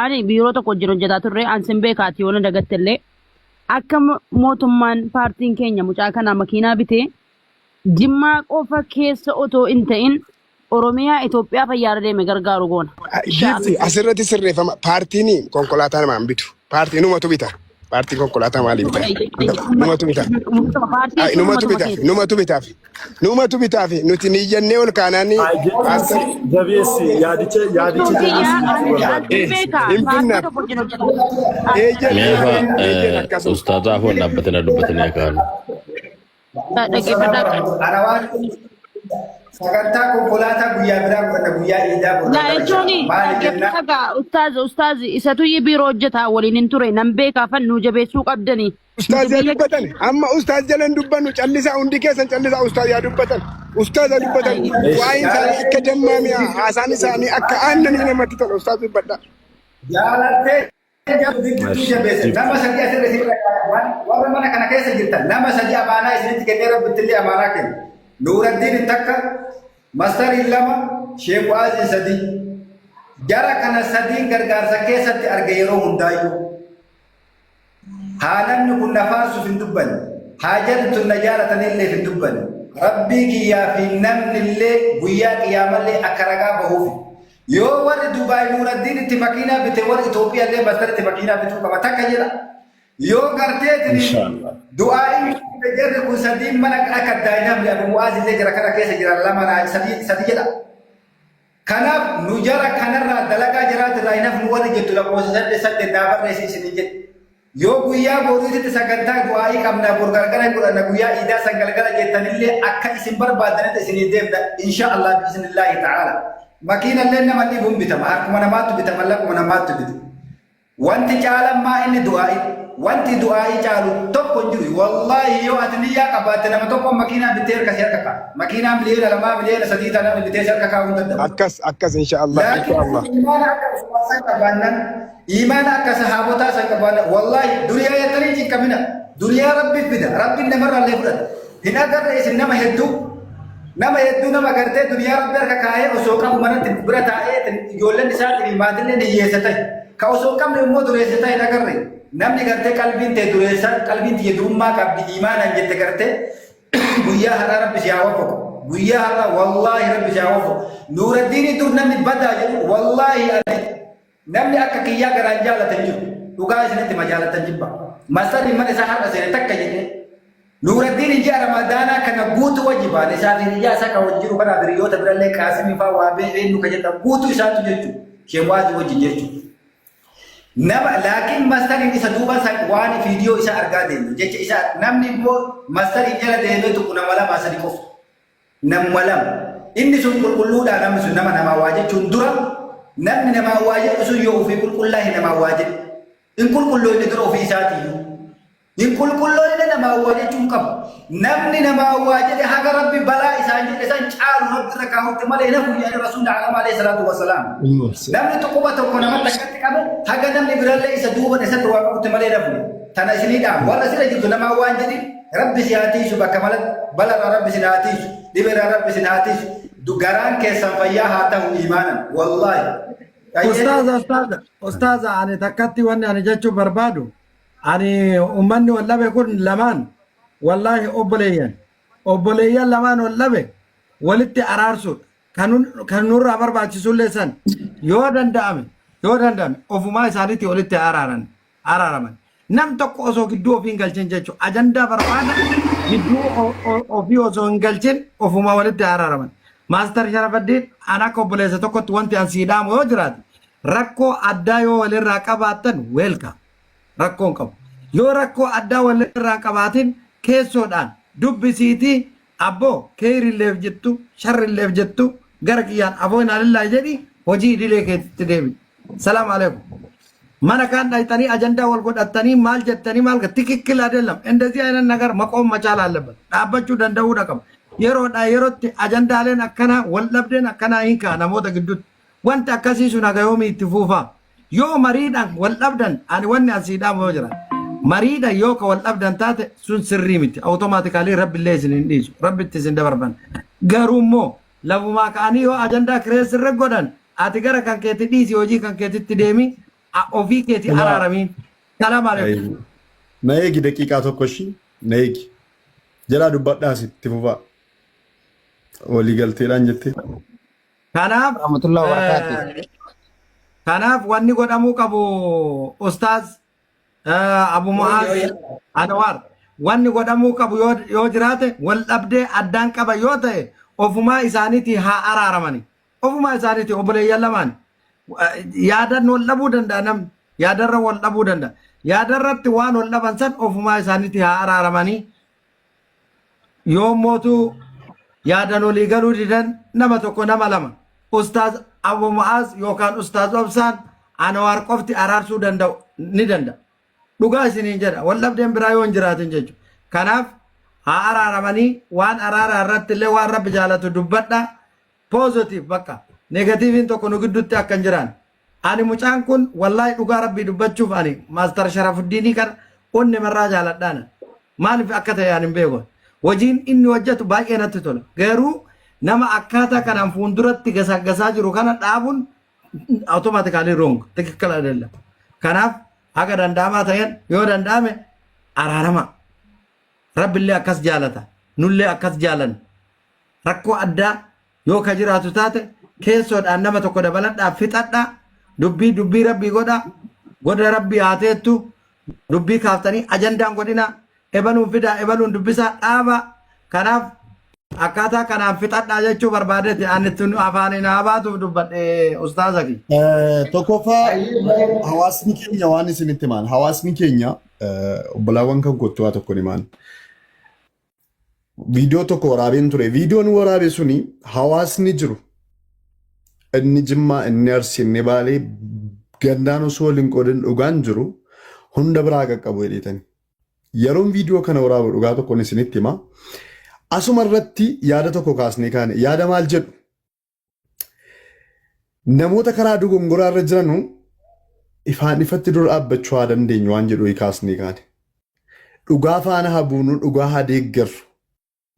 Ani biiroo tokko wajjin hojjetaa turre an sin beeka ati yoona dagatte illee akka mootummaan paartiin keenya mucaa kanaa makiinaa bitee Jimmaa qofa keessa otoo hin ta'in Oromiyaa Itoophiyaa fayyaara deeme gargaaru goona. Giifti asirratti sirreeffama paartiin konkolaataa namaan bitu. Paartiin numatu bita. Paartiin konkolaataa maalii bita? Numatu bita. Paartii Ay, jechuun Numatu uummatuma bitaaf. keessa. Numatu bitaaf. Numatu bitaaf. Nuti niyyannee ol kaanaanii Jabeessi jabeessi yaadicha yaadicha Jechuun kiyya jabeessi jechuu ani barbaade. ani beeka Hin paartii finnaaf. tokko wajjin hojjetaa. Eeyyen Meefa eeyyen eeyyen akkasuma. ustaaza afoon dhaabbatanii dubbatanii akka halu. Dhaggeeffadhaa. Ana waan sagantaa konkolaataa guyyaa biraa godhanna guyyaa iidaa Na godhanna jechuun maali jennaan dhaggeeffadhaa ustaaz ustaaz isatu biiroo hojjetaa waliin hin ture nan beekaa fannuu jabeessuu qabdanii. Ustaaz Nuti yaa biyya dubbatan. Amma ustaaz jala hin dubbannu callisaa hundi keessan callisaa ustaaz yaa dubbatan. Ustaaz yaa dubbatan. Waa'een isaanii akka dammaa mi'a haasaan isaanii akka aannanii namatti tola ustaaz dubbadha. jaalattee Gidduu jabeesse nama sadii asirra isin warra mana kana keessa jirtan nama sadii amaanaa isinitti kennee rabbitti illee amaanaa kennu. Nuuraddiin takka, Mastariin lama, Sheek Waaziin sadii. Jara kana sadiin gargaarsa keessatti arge yeroo hundaayyuu. Haa namni kun na faarsuuf hin dubbanne. Haa jarri tun na jaalatanillee hin dubbanne. Rabbii kiyyaa fi namni illee guyyaa qiyaamallee akka ragaa bahuufi. Yoo warri Dubaay Nuuraddiin itti makiinaa bite warri Itoophiyaa illee Mastar itti makiinaa bituu qaba. Takka jedha. Yoo garteetiin Inshaallah. du'aa'iin jarri kun sadiin mana akka daa'imman Abu Mu'aaz illee jira kana keessa jira lama naa sadii sadii jedha. Kanaaf nu jara kanarraa dalagaa jiraatirraa hin hafnu warri jettu lakkoofsa saddeet saddeet naa barreessi isiniin jedhe. Yoo guyyaa boriititti sagantaa du'aa'ii qabna bor gargara hin godhanna guyyaa iidaa san galgala jettanillee akka isin barbaadanitti isinii deemna insha Allah biiznillaahi ta'ala. Makiinallee nama dhibuun bitama harkuma namaattu bitama lakkuma namaattu bita. Wanti caalammaa inni du'aa'i. Wanti du'aa'ii caalu tokko hin jiru. Wallaahi yoo ati niyyaa qabaatte nama tokko makiinaa bittee harka si harka kaa'a. Makiinaa miliyoona 2 miliyoona 3 tana bitee si harka kaa'uu hin danda'u. Akkas akkas insha Allah insha Laakiin Allah. imaana akka Usmaan san qabaannan, imaana akka sahaabotaa san qabaannan, wallaahi duniyaa jettanii hin cinqamina. Duniyaa Rabbi fida, Rabbi namarraa illee fudhata. Hin agarre isin nama hedduu, nama hedduu nama gartee duniyaa Rabbi harka kaa'ee osoo qabu manatti bira taa'ee ijoolleen isaatii fi maatilleen hiyyeessa ta'e. Ka osoo hin qabne immoo dureessa ta'e hin agarre. Namni gartee qalbiin ta'e dureessa, qalbiin tiyya durummaa qabdi imaanaan jette gartee guyyaa har'aa Rabbi si haa waffaqu. Guyyaa har'aa wallaahi Rabbi si haa waffaqu. Nuuraddiinii dur namni badaa jedhu wallaahi ani namni akka kiyyaa garaan jaalatan hin jiru. Dhugaa isinitti ma jaalatan jibba. Masarri mana isaa har'a seene takka jedhee. Nuuraddiin ji'a Ramadaanaa kana guutuu wajji baane isaa fi hiriyaa isaa kan wajji jiru kanaaf hiriyoota birallee Qaasimii fa'aa waa bee eenyu kan jedhan guutuu isaatu jechuudha. Sheemwaazii wajjin jechuudha. Nama laakiin mastariin isa duuba waan viidiyoo isaa argaa deeme jecha isaa namni immoo mastariin jala deemee tuqu nama lama sadi qofa. Namuma lama. Inni sun qulqulluudhaa namni sun nama namaa waa jechuun dura namni namaa waa jedhu sun yoo ofii qulqullaa'e namaa waa jedhu. Hin qulqulloofne dura ofii isaatiiyyuu. Hin qulqulloofne namaa waa jechuu hin qabu. Namni namaa waa jedhe haga Rabbi balaa isaan jedhe san caalu Rabbi irra kaa'utti malee hin hafu jedhani Rasuulli alama alayhi salaatu wassalaam. Namni tuquba tokko namatti akkatti qabe haga namni birallee isa duuban isatti waa qabutti malee hin hafu. Tana isinii dhaam. Warra sira jirtu namaa waan jedhin Rabbi si haa tiisu bakka malatti balarraa Rabbi sin haa tiisu dhibeerraa Rabbi sin haa tiisu garaan keessan fayyaa haa ta'u iimaanan wallaahi. Ustaaza ustaaza ustaaza ani takkatti wanni ani jechuu barbaadu ani ummanni wal dhabe kun lamaan wallaahi obboleeyyan obboleeyyan lamaan wal dhabe walitti araarsuudha kan nun- kan nurraa barbaachisullee san yoo danda'ame yoo danda'ame ofumaa isaaniitti walitti araaran araaraman nam tokko osoo gidduu ofii hin galchin jechuudha ajandaa barbaada gidduu ofii osoo hin galchin ofumaa walitti araaraman maastar Sharafaddiin an akka obboleessa tokkotti wanti an sii dhaamu yoo jiraate rakkoo addaa yoo walirraa qabaattan weelkaa rakkoo hin qabu. Yoo rakkoo addaa walirraa hin qabaatin keessoodhaan dubbisiitii abboo keeyrilleef jettu sharrilleef jettu gara kiyyaan afoo inaalillaahi jedhi hojii idilee keetitti deebi. Salaam alaikum. Mana kaan dhayxanii ajandaa wal godhattanii maal jettanii maal ትክክል አይደለም እንደዚህ አይነት ነገር መቆም መቻል አለበት dhaabbachuu danda'uudha qaba yeroodhaa yerootti ajandaaleen akkanaa wal dhabdeen akkanaa hin ka'a namoota gidduutti Wanti akkasii sun haga yoomii itti fuufaa? Yoo mariidhaan wal dhabdan ani wanni an sii dhaamu yoo jira. Mariidhaan yoo ka wal dhabdan taate sun sirrii miti. Automatically Rabbi illee isin hin dhiisu. Rabbitti isin dabarfan. Garuu immoo lafumaa ka'anii yoo ajandaa kireessi irra godhan ati gara kan keetti dhiisi hojii kan keetitti deemi ofii keeti araaramiin. Salaam alaikum. Na eegi daqiiqaa tokko ishii na eegi. Jalaa dubbadhaas itti fufaa. Walii galteedhaan jettee. Kanaaf Rahmatullahi wa barakatuh. kanaaf wanni godhamuu qabu ustaaz Abu Mu'aaz Anwaar wanni godhamuu qabu yoo jiraate wal dhabdee addaan qaba yoo ta'e ofumaa isaaniitii haa araaramani. Ofumaa isaaniitii obboleeyyan lamaan yaadan wal dhabuu danda'a namni yaadarra wal dhabuu danda'a. Yaadarratti waan wal dhaban san ofumaa isaaniitii haa araaramanii Yoo mootu yaadan walii galuu didan nama tokko nama lama Ustaaz Abu Mu'aaz yookaan Ustaaz Obsaan Anwaar qofti araarsuu danda'u ni danda'a. Dhugaa isiniin jedha wal dhabdeen biraa yoo hin jiraatin jechuudha. Kanaaf haa araaramanii waan araaraa irratti illee waan rabbi jaalatu dubbadha. Positive bakka negatiiviin tokko nu gidduutti akka hin jiraanne. Ani mucaan kun wallaahi dhugaa rabbii dubbachuuf ani maastar Sharafuddiinii kana onne marraa jaaladhaana. Maaliif akka ta'e ani hin beeku. Hojiin inni hojjetu baay'ee natti tola. Garuu nama akkaataa kanaan fuulduratti gasaggasaa jiru kana dhaabuun automatically wrong ትክክል አይደለም. Kanaaf haga danda'amaa ta'een yoo danda'ame araarama. Rabbillee akkas jaalata. Nullee akkas jaalanna. Rakkoo addaa yoo ka jiraatu taate keessoodhaan nama tokko dabaladhaa fixadhaa dubbii dubbii rabbii godhaa goda rabbii haa teettu dubbii kaaftanii ajandaan godhinaa ebaluun fidaa ebaluun dubbisaa dhaabaa kanaaf akkaataa kanaan fixadhaa jechuu barbaadeeti ani tun afaaniin haa baatuuf dubbadhe ustaaza kiyya. Tokkoffaa hawaasni keenya waan isinitti himaan hawaasni keenya obbolaawwan kan kottu waa tokko himaan. Viidiyoo tokko waraabeen ture. Viidiyoon waraabe suni hawaasni jiru inni Jimmaa, inni Arsii, inni Baalee gandaan osoo waliin qoodin dhugaan jiru hunda biraa qaqqabu jedheetani. Yeroon viidiyoo kana waraabu dhugaa tokkoon isinitti hima. Asuma irratti yaada tokko kaasnee kaane yaada maal jedhu namoota karaa dogongoraa irra jiranu ifaan ifatti dura dhaabbachuu haa dandeenyu waan jedhu kaasnee kaane. Dhugaa faana haa buunu, dhugaa haa deeggarru.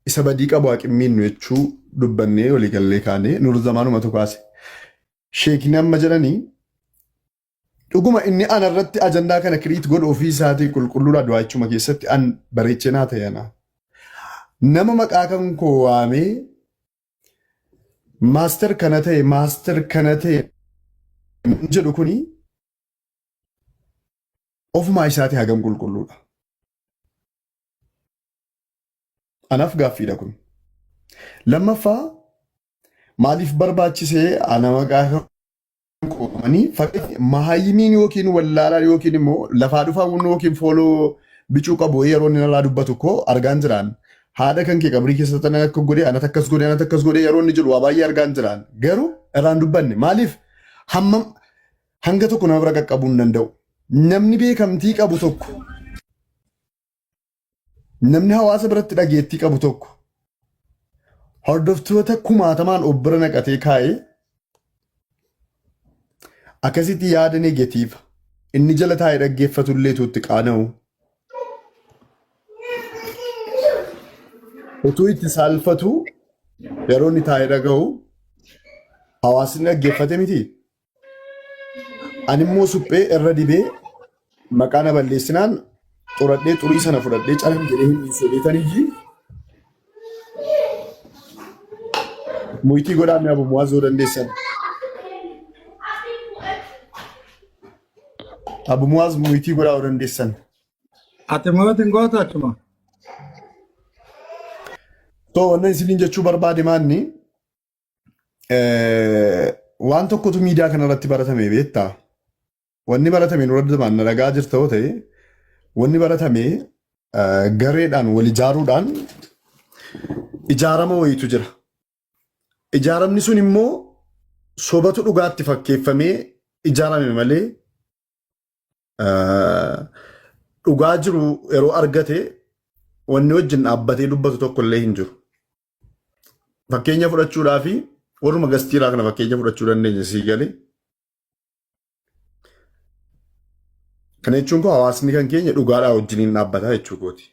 Isa badii qabu haa qimmiinnu jechuu dubbannee walii gallee kaane nur zamaanumatu kaase. Sheekni amma jedhanii dhuguma inni ana irratti ajandaa kana kiriit godhu ofii isaatii qulqulluudha du'aa jechuma keessatti an bareechee naa ta'e ana. Nama maqaa kan koo waamee maaster kana ta'e maaster kana ta'e jedhu kuni ofumaa isaatii hagam qulqulluudha. Anaaf gaaffiidha kun. Lammaffaa maaliif barbaachisee ana maqaa kan qoomanii fakkeenya mahayyimiin yookiin wallaalaan yookiin immoo lafaa dhufaa yookiin fooloo bicuu qabu yeroo inni narraa dubbatu koo argaan jiraan. Haadha kan kee qabrii keessatti ana akka godhe anatu akkas godhe anatu akkas godhe yeroo inni jedhu waa baay'ee argaan jiraan. Garuu irraan dubbanne maaliif hammam hanga tokko nama bira qaqqabuu hin danda'u. Namni beekamtii qabu tokko Namni hawaasa biratti dhageettii qabu tokko hordoftoota kumaatamaan of bira naqatee kaa'ee akkasitti yaada negatiiva inni jala taa'ee dhaggeeffatu illee itti qaana'u. Utuu itti saalfatu yeroo inni taa'ee dhaga'u hawaasni dhaggeeffate miti. Ani immoo suphee irra dibee maqaa na balleessinaan xuradhee xurii sana fudhadhee calam jedhee hin dhiisu jedheetaniyyi muytii godhaa mi'a Abu Mu'aaz yoo dandeessan. Abu Mu'aaz muytii godhaa yoo dandeessan. Ati mootiin gootu achuma. So wannan isiniin jechuu barbaade maanni Waan tokkotu miidiyaa kanarratti baratame beektaa? Wanni baratame nurra damaan na dhagaa jirta yoo ta'e, wanni baratame gareedhaan wal ijaaruudhaan ijaarama wayiitu jira. Ijaaramni sun immoo sobatu dhugaatti fakkeeffamee ijaarame malee dhugaa jiru yeroo argate wanni wajjin dhaabbatee dubbatu tokko illee hin jiru. Fakkeenya fudhachuudhaa fi warruma gastiiraa kana fakkeenya fudhachuu dandeenya sii galee. Kana jechuun koo hawaasni kan keenya dhugaadhaa wajjiniin dhaabbataa jechuu kooti.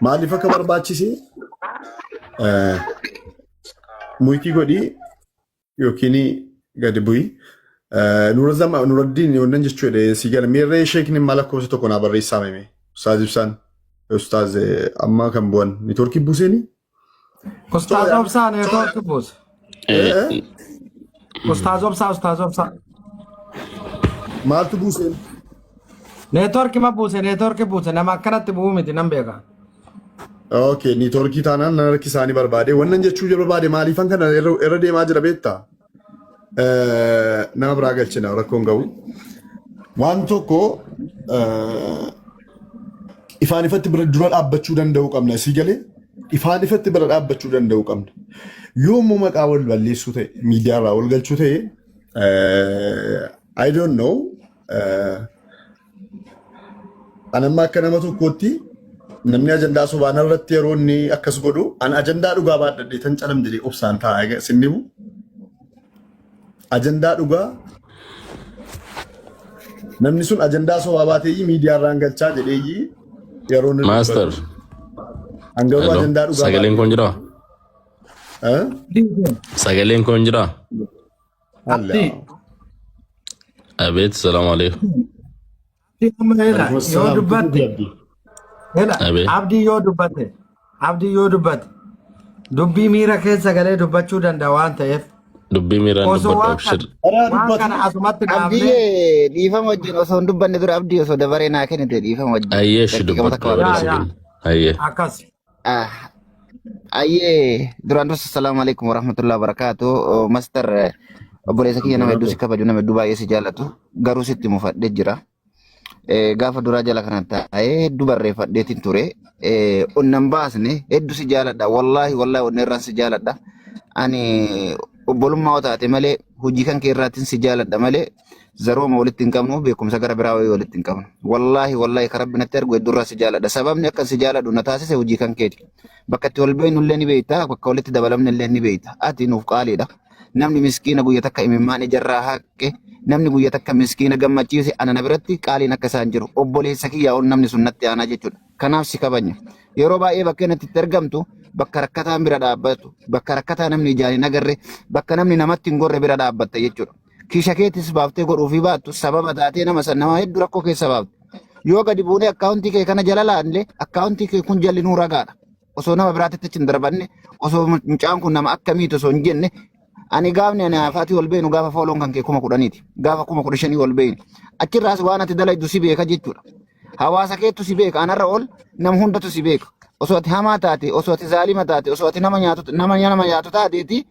Maaliif akka barbaachise muytii godhii yookiin gadi bu'i. Nuraddiin wannan jechuu jedhe sii gala. Meerree sheekni maal lakkoofsa tokko naa barreessaa meme. Ustaaz Ibsaan. Ustaaz amma kan bu'an neetworkii buuseeni. Ustaaz Obsaa neetwoorkii buuse. Ustaaz Obsaa Ustaaz Obsaa. Maaltu buuseen? Neetwoorkii ma buuse neetwoorkii buuse nama akkanatti bu'uu miti nan beeka. Okay, neetworkii taanaan nan harki isaanii barbaade. Wannan jechuu barbaade maaliifan kana irra deemaa jira beektaa? Nama biraa galchina rakkoon qabu. Waan tokko ifaan ifatti bira dura dhaabbachuu danda'uu qabna. Sii galee ifaan ifatti bira dhaabbachuu danda'uu qabna. Yoo immoo maqaa wal balleessuu ta'e miidiyaarraa wal galchuu ta'e I don't know. An amma akka nama tokkootti namni ajandaa sobaa narratti yeroo inni akkas godhu an ajandaa dhugaa baadhadhee tan calam jedhee obsaan taa'a sin dhibu. Ajandaa dhugaa namni sun ajandaa sobaa baateeyyii miidiyaa irraan galchaa jedheeyyii yeroo inni Master. dubbatu. An garuu Hello. ajandaa dhugaa Sagaleen kun jiraa? baadhee. Sagaleen kun jiraa? Abdii. Abeet, salaamu alaikum. Abdii amma hela Alaikum yoo salaam. dubbatte Abdii. hela Abeet. abdii yoo dubbatte abdii yoo dubbatte dubbii miira keessa galee dubbachuu danda'a waan ta'eef Dubbii miiraan osoo dubbadhu waan kana abshir. Karaa waan dubbatu. kana asumatti dhaabnee Abdiyyee dhiifama wajjin osoo hin dubbanne dura abdii osoo dabaree naa kennite dhiifama wajjin. Ayyee shi Daqiiqama dubbadhu takka waan dabaree yaa si yaa kenna. Ayyee. akkas Ah, Ayyee duraan dursa salaamu alaikum warahmatullahi wabarakatuh. Master obboleessa kiyya nama hedduu si kabaju nama hedduu baay'ee si jaalatu garuu sitti mufadhee jira. Gaafa duraa jala kana taa'ee hedduu barreeffadheetiin ture. Onnan baasne hedduu si jaaladha. Wallaahi wallaahi onna irraan si jaaladha. Ani obbolummaa yoo taate malee hojii kan kee irraatiin si jaaladha malee Zarooma walitti hin qabnu beekumsa gara biraa wayii walitti hin qabnu. Wallaahi wallaahi kan rabbi natti argu hedduurraa si jaaladha. Sababni akkan si jaaladhu na taasise hojii kan keeti. Bakka itti wal beeknu illee ni beekta, bakka walitti dabalamne illee ni beekta. Ati nuuf qaaliidha. Namni miskiina guyya takka imimmaan ijarraa haqe, namni guyya takka miskiina gammachiise ana na biratti qaaliin akka isaan jiru. Obboleessa kiyyaa ol namni sun natti aanaa jechuudha. Kanaaf si kabajna. Yeroo baay'ee bakkeen ati itti argamtu bakka rakkataan bira dhaabbatu, bakka rakkataa namni ijaan hin agarre, bakka namni namatti hin gorre bira dhaabbatta jechuudha. Kiisha keetis baaftee godhuufii baattu sababa taatee nama san nama hedduu rakkoo keessa baafte. Yoo gadi buunee akkaawuntii kee kana jala laalle akkaawuntii kee kun jalli nuu ragaadha. Osoo nama biraatitti achi hin darbanne osoo mucaan kun nama akkamiiti osoo hin jenne ani gaafni ani hafaatii wal beenu gaafa fooloon kan kee 10,000ti gaafa 15,000 wal beenu achirraas waan ati dalaydu si beeka jechuudha. Hawaasa keettu si beeka anarra ol nama hundatu si beeka. Osoo ati hamaa taate osoo ati zaalima taate osoo ati nama nyaatu nama nama nyaatu taateeti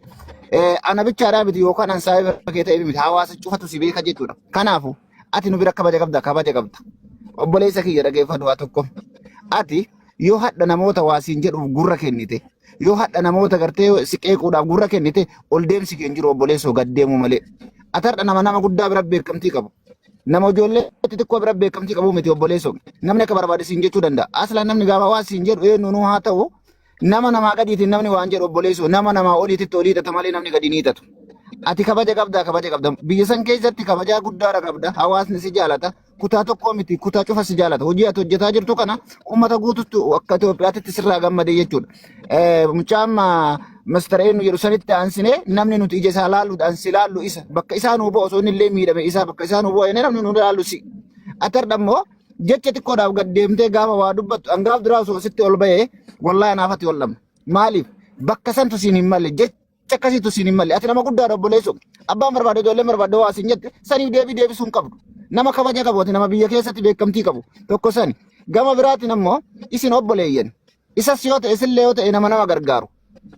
ana bichaadhaa miti yookaan an saahiba kee ta'e miti hawaasa cufatu si beeka jechuudha. Kanaafu ati nu bira kabaja qabda kabaja qabda. Obboleessa kiyya dhageeffadhu waa tokko. Ati yoo hadha namoota waa siin jedhuuf gurra kennite yoo hadha namoota gartee si qeequudhaaf gurra kennite ol deemsi kee hin jiru obboleessoo gad deemuu malee. Ati har'a nama nama guddaa bira beekamtii qabu. Nama ijoollee xixiqqoo bira beekamtii qabu miti obboleessoo. Namni akka barbaade siin jechuu danda'a. Aslaan namni gaafa waa siin jedhu eenyu nuu haa ta'u nama namaa gadiitiin namni waan jedhu obboleessoo nama namaa oliititti olii hidhata malee namni gadi ni hidhatu. Ati kabaja qabda kabaja qabda. Biyya san keessatti kabajaa guddaadha qabda. Hawaasni si jaalata. Kutaa tokkoo miti kutaa cufa si jaalata. Hojii ati hojjetaa jirtu kana uummata guututti akka Itoophiyaatti sirraa gammade jechuudha. Mucaan Master eenyu jedhu sanitti aansinee namni nuti ija isaa laalluudhaan si laallu isa bakka isaa nuu bu'a osoo inni illee miidhame isaa bakka isaa nuu bu'a jennee namni nu laallu si. Ati har'a immoo jecha xiqqoodhaaf gad deemtee gaafa waa dubbattu hangaaf duraa osoo sitti ol ba'ee wallaahi anaaf ati ol dhabna. Maaliif bakka santu siin hin malle jecha akkasiitu siin hin malle ati nama guddaadha obboleessu abbaan barbaade ijoolleen barbaade waa siin jette saniif deebii deebisuu hin qabdu. Nama kabaja qabu ati nama biyya keessatti beekamtii qabu tokko sani. Gama biraatiin ammoo isin obboleeyyan Isas yoo ta'e isillee yoo ta'e nama nama gargaaru.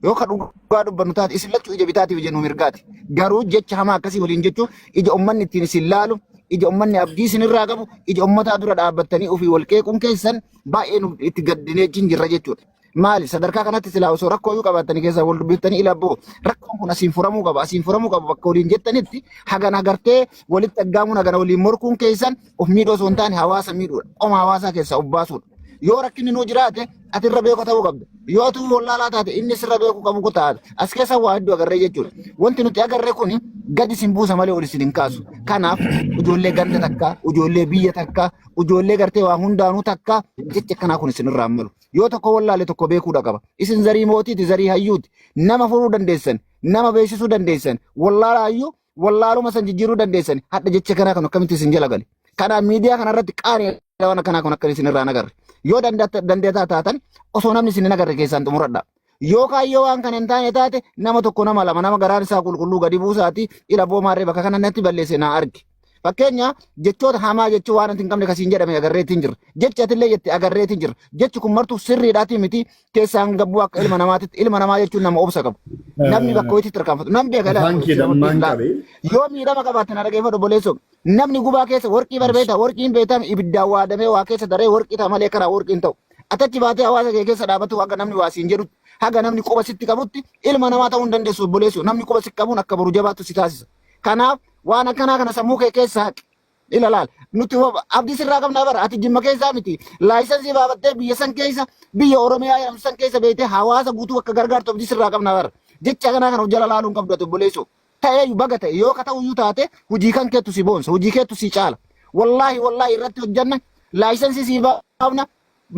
Yoo ka dhugaa dubbannu taate isin lachuu ija bitaatiif ija nu mirgaati. Garuu jecha hamaa akkasii waliin jechuun ija ummanni ittiin isin laalu, ija ummanni abdii isin irraa qabu, ija ummataa dura dhaabbattanii ofii wal qeequun keessan baay'ee nu itti gaddinee jirra jechuudha. Maali sadarkaa kanatti silaa osoo rakkoo iyyuu qabaattanii keessaa wal dubbiftanii ila boo rakkoon kun asiin furamuu qaba asiin furamuu qaba bakka waliin jettanitti hagana gartee walitti aggaamuun hagana waliin morkuun keessan of miidhuu osoo hin taane hawaasa miidhuudha. Qoma hawaasaa keessaa of baasuudha. Yoo rakkinni nuu jiraate ati irra beeku ta'uu qabda. Yoo ati wallaalaa taate inni sirra beeku qabu ku taate. As keessa waa hedduu agarree jechuudha. Wanti nuti agarre kun gadi isin buusa malee ol isin hin kaasu. Kanaaf ijoollee ganda takka, ijoollee biyya takka, ijoollee gartee waa hundaanuu takka jechi akkanaa kun isin irraa hin malu. Yoo tokko wallaale tokko beekuudha qaba. Isin zarii mootiiti, zarii hayyuuti. Nama furuu dandeessan, nama beeksisuu dandeessan, wallaalaa hayyuu wallaaluma san jijjiiruu dandeessan hadha jecha kanaa kan akkamitti isin jala gale kanaaf miidiyaa kanarratti qaanii waan akkanaa kun akka isin irraa hin agarre yoo dandeetaa taatan osoo namni isin hin agarre keessaan xumuradha yoo kaayyoo waan kana hin taane taate nama tokko nama lama nama garaan isaa qulqulluu gadi buusaati ila boomaarree bakka kana natti balleesse naa argi Fakkeenya jechoota hamaa jechuu waan ati hin qabne kasiin jedhame agarreetiin jirra. Jechi atillee jette agarreetiin jirra. Jechi kun martuu sirriidhaatii miti keessaan gabbuu akka ilma namaatitti ilma namaa jechuun nama obsa qabu. Namni bakka hojiitti tarkaanfatu. Namni beeka ilaa Afaan kee dammaan qabe. Yoo miidhama qabaatte na dhageeffadhu obboleessoo. Namni gubaa keessa warqii barbeeta warqiin beekame ibiddaan waadamee waa keessa daree warqii ta'a malee karaa warqiin ta'u. Atachi baatee hawaasa kee keessa dhaabatu haga namni waa siin jedhutti haga namni quba sitti qabutti ilma namaa ta'uu hin dandeessu obboleessoo. Namni quba sitti qabuun akka boru jabaattu si taasisa. Kanaaf waan akkanaa kana sammuu kee keessa haqi. Ila laal nuti abdii sirraa qabnaa bara ati jimma keessaa miti laayisansii baafattee biyya san keessa biyya Oromiyaa jedhamtu san keessa beektee hawaasa guutuu akka gargaartu abdii sirraa qabnaa bara jecha kanaa kana jala laaluun qabdu ati obboleessoo ta'ee baga ta'e yoo ka ta'u iyyuu taate hojii kan keettu si boonsa hojii keettu si caala wallaahi wallaahi irratti hojjanna laayisansii sii baafna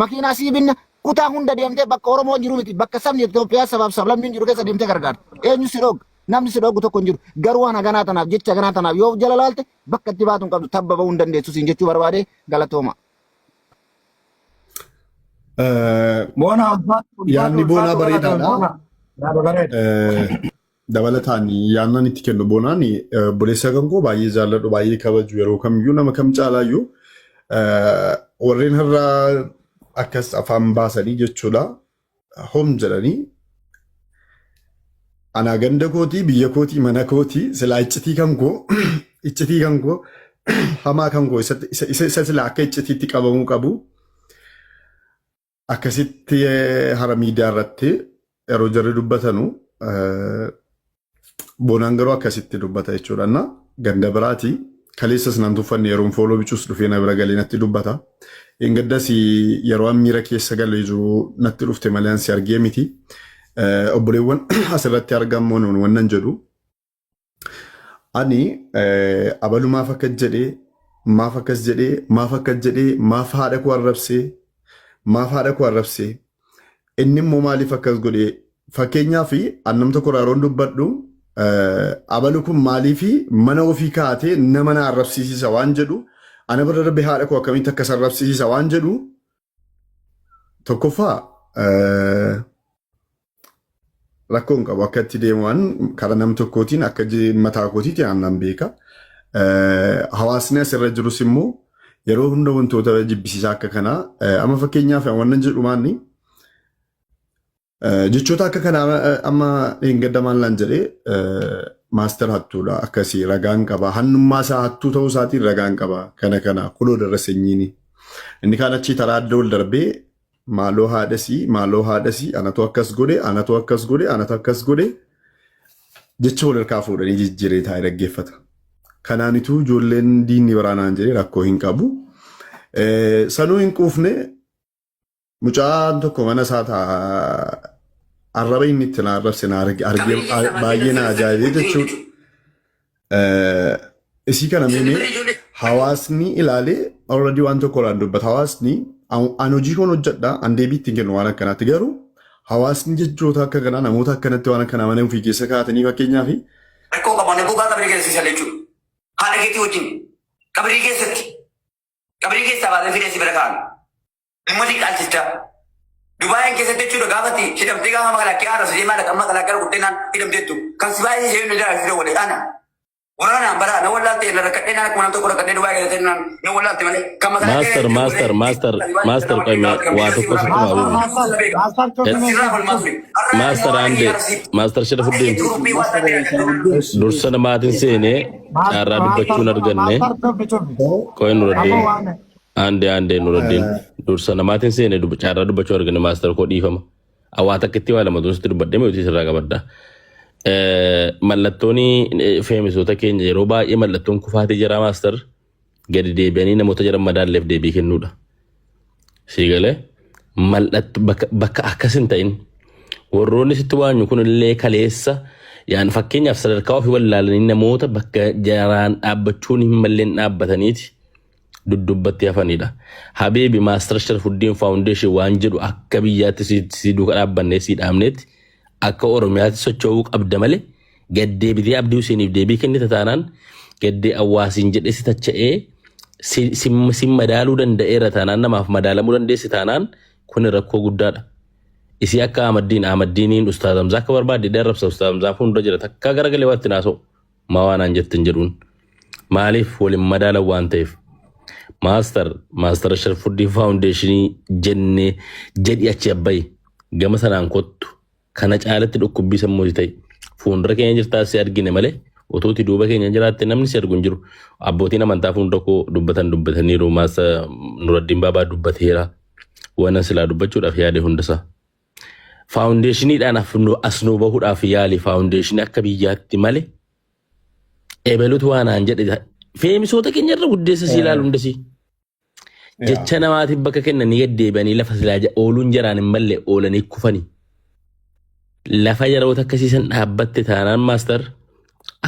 makiinaa sii binna kutaa hunda deemtee bakka Oromoon jiru miti bakka sabni Itoophiyaa sabaaf sablammiin jiru keessa deemtee gargaarta eenyu si dhoogga Namni si dhoogu tokko hin jiru. Garuu waan haganaa tanaaf jecha haganaa tanaaf yoo of jala laalte bakka itti baatu hin qabdu tabba ba'uu hin dandeessu siin jechuu barbaade galatooma. Boona ulfaatu ulfaatu Yaadni boonaa ulfaatu galatoome bareedaadha. boona. Yaada bareeda. Dabalataan yaadnan itti kennu boonaan obboleessa kan koo baay'ee jaalladhu baay'ee kabaju yeroo kamiyyuu nama kam caalaayyuu warreen har'a akkas afaan baasanii jechuudha hom jedhanii anaa ganda kootii biyya kootii mana kootii silaa iccitii kan koo iccitii kan koo hamaa kan koo isa isa isa silaa akka iccitiitti qabamuu qabu akkasitti hara miidiyaa irratti yeroo jarri dubbatanu Boonaan garuu akkasitti dubbata jechuudha. Na ganda biraati. Kaleessas nan tuffanne yeroon fooloo bicuus dhufee na bira galee natti dubbata. Engaddas yeroo an miira keessa galee jiru natti dhufte malee an si argee miti. Obboleewwan asirratti argamuun wannan jedhu. Ani abalu maaf akkas jedhee maaf akkas jedhee maaf akkas jedhee maaf haadha koo arrabsee maaf haadha koo arrabsee inni immoo maaliif akkas godhee fakkeenyaaf an nam tokko irraa yeroon dubbadhu abalu kun maaliif mana ofii kaa'atee nama na arrabsiisisa waan jedhu ana bira darbee haadha koo akkamitti akkas arrabsiisisa waan jedhu tokkoffaa Rakkoo hin qabu akka itti deemu an karaa nam tokkootiin akka mataa kootiitiin an nan beeka. Hawaasni asirra jirus immoo yeroo hunda wantoota jibbisiisaa akka kanaa amma fakkeenyaaf wannan jedhu maanni jechoota akka kanaa amma dheengadda maal naan jedhee maaster hattuudha akkasii ragaan qaba hannummaa isaa hattuu ta'uu isaatiin ragaan qaba kana kana kunoo darrasenyiini inni kaan achii taraa adda ol darbee Maaloo haadhasii, maaloo haadhasii, anatu akkas godhe, anatu akkas godhe, anatu akkas godhe jecha wal harkaa fuudhanii jijjiiree taa'ee dhaggeeffata. Kanaanituu ijoolleen diinni biraa naan jedhee rakkoo hin qabu. Sanuu hin quufne mucaan tokko mana isaa taa'a arraba inni itti na arrabse na arge baay'ee na ajaa'ibee jechuudha. Isii kana meemee hawaasni ilaalee already waan tokko irraan dubbata. Hawaasni an hojii koon hojjedha an deebii ittiin kennu waan akkanaatti garuu hawaasni jechoota akka kanaa namoota akkanatti waan akkanaa mana ofii keessa kaa'atanii fakkeenyaaf Rakkoo qaban gogaa qabrii keessa sisan jechuudha. Haadha keetii wajjin qabrii keessatti qabrii keessaa baasee fidee si bira kaa'an. Ummati qaaltichaa. Dubaayin keessatti jechuudha gaafatti hidhamtee gaafa makalaakkee haara si deemaa dhaqa makalaakkee rukuttee naan hidhamteettu. Kan si baay'ee ishee nu jala si wale ana. Waraanaan baraa na wallaalte na rakkadhee naan akkuma nam tokko rakkadhee Dubaay keessatti naan na wallaalte malee. Kan makalaakkee Master, master, master, master qoy mee waa tokko sitti maa Master, beeku. master, master cufi Sirraa falmaa ture. Master Ande, Master Sharafuddin, dursa namaatiin seenee carraa Master, dubbachuun arganne master cufi cufi. qoy Amma Nuraddiin. waan Ande ande Nuraddiin dursa namaatiin seene carraa dubbachuu arganne master koo dhiifama. Waa takka itti waa lama dursatti dubbadhee mootii sirraa qabadda. Mallattoon feemisoota keenya yeroo baay'ee mallattoon kufaatii jira master gadi deebi'anii namoota jiran madaalleef deebii kennuudha. Sii galee mallatto bakka akkas hin ta'in warroonni sitti waanyu kun illee kaleessa yaan fakkeenyaaf sadarkaa ofii wallaalanii namoota bakka jaraan dhaabbachuun hin malleen dhaabbataniiti duddubbatti hafanidha. Habiibi Maastar Sharfuddin Foundation waan jedhu akka biyyaatti si duuka dhaabbannee si dhaabneetti akka Oromiyaatti socho'uu qabda malee gaddeebitee Abdii Huseeniif deebii kennita taanaan gaddee awwaasiin jedhee si tacha'ee si madaaluu danda'eera taanaan namaaf madaalamuu dandeessi taanaan kun rakkoo guddaadha. Isii akka Ahmaddiin Ahmaddiiniin Ustaaz Hamzaa akka barbaadde darrabsa Ustaaz Hamzaa fuuldura jira takkaa garagalee waan itti naasa'u. Maa waan aan jettin jedhuun. Maaliif waliin madaalan waan ta'eef. Maastar Maastar Sharfuddin Faawundeeshinii jennee jedhi achi abbayi gama sanaan kottu kana caalatti dhukkubbii sammuuti ta'e. Fuuldura keenya jirtaa si argine malee utuuti duuba keenya jiraatte namni si argu hin jiru. Abbootiin amantaa fuuldura koo dubbatan dubbataniiru. Maastar Nuraddiin Baabaa dubbateera. Waan silaa dubbachuudhaaf yaade hundasaa. Faawundeeshiniidhaan as nu bahuudhaaf yaali faawundeeshinii akka biyyaatti malee ebelutu waan aan jedhe feemisoota keenya irra guddeessa si ilaalu hundasii. Jecha namaatiif bakka kennanii gad deebi'anii lafa silaa ooluun jaraan hin malle oolanii kufanii. Lafa yeroota akkasiisan dhaabbatte taanaan maastar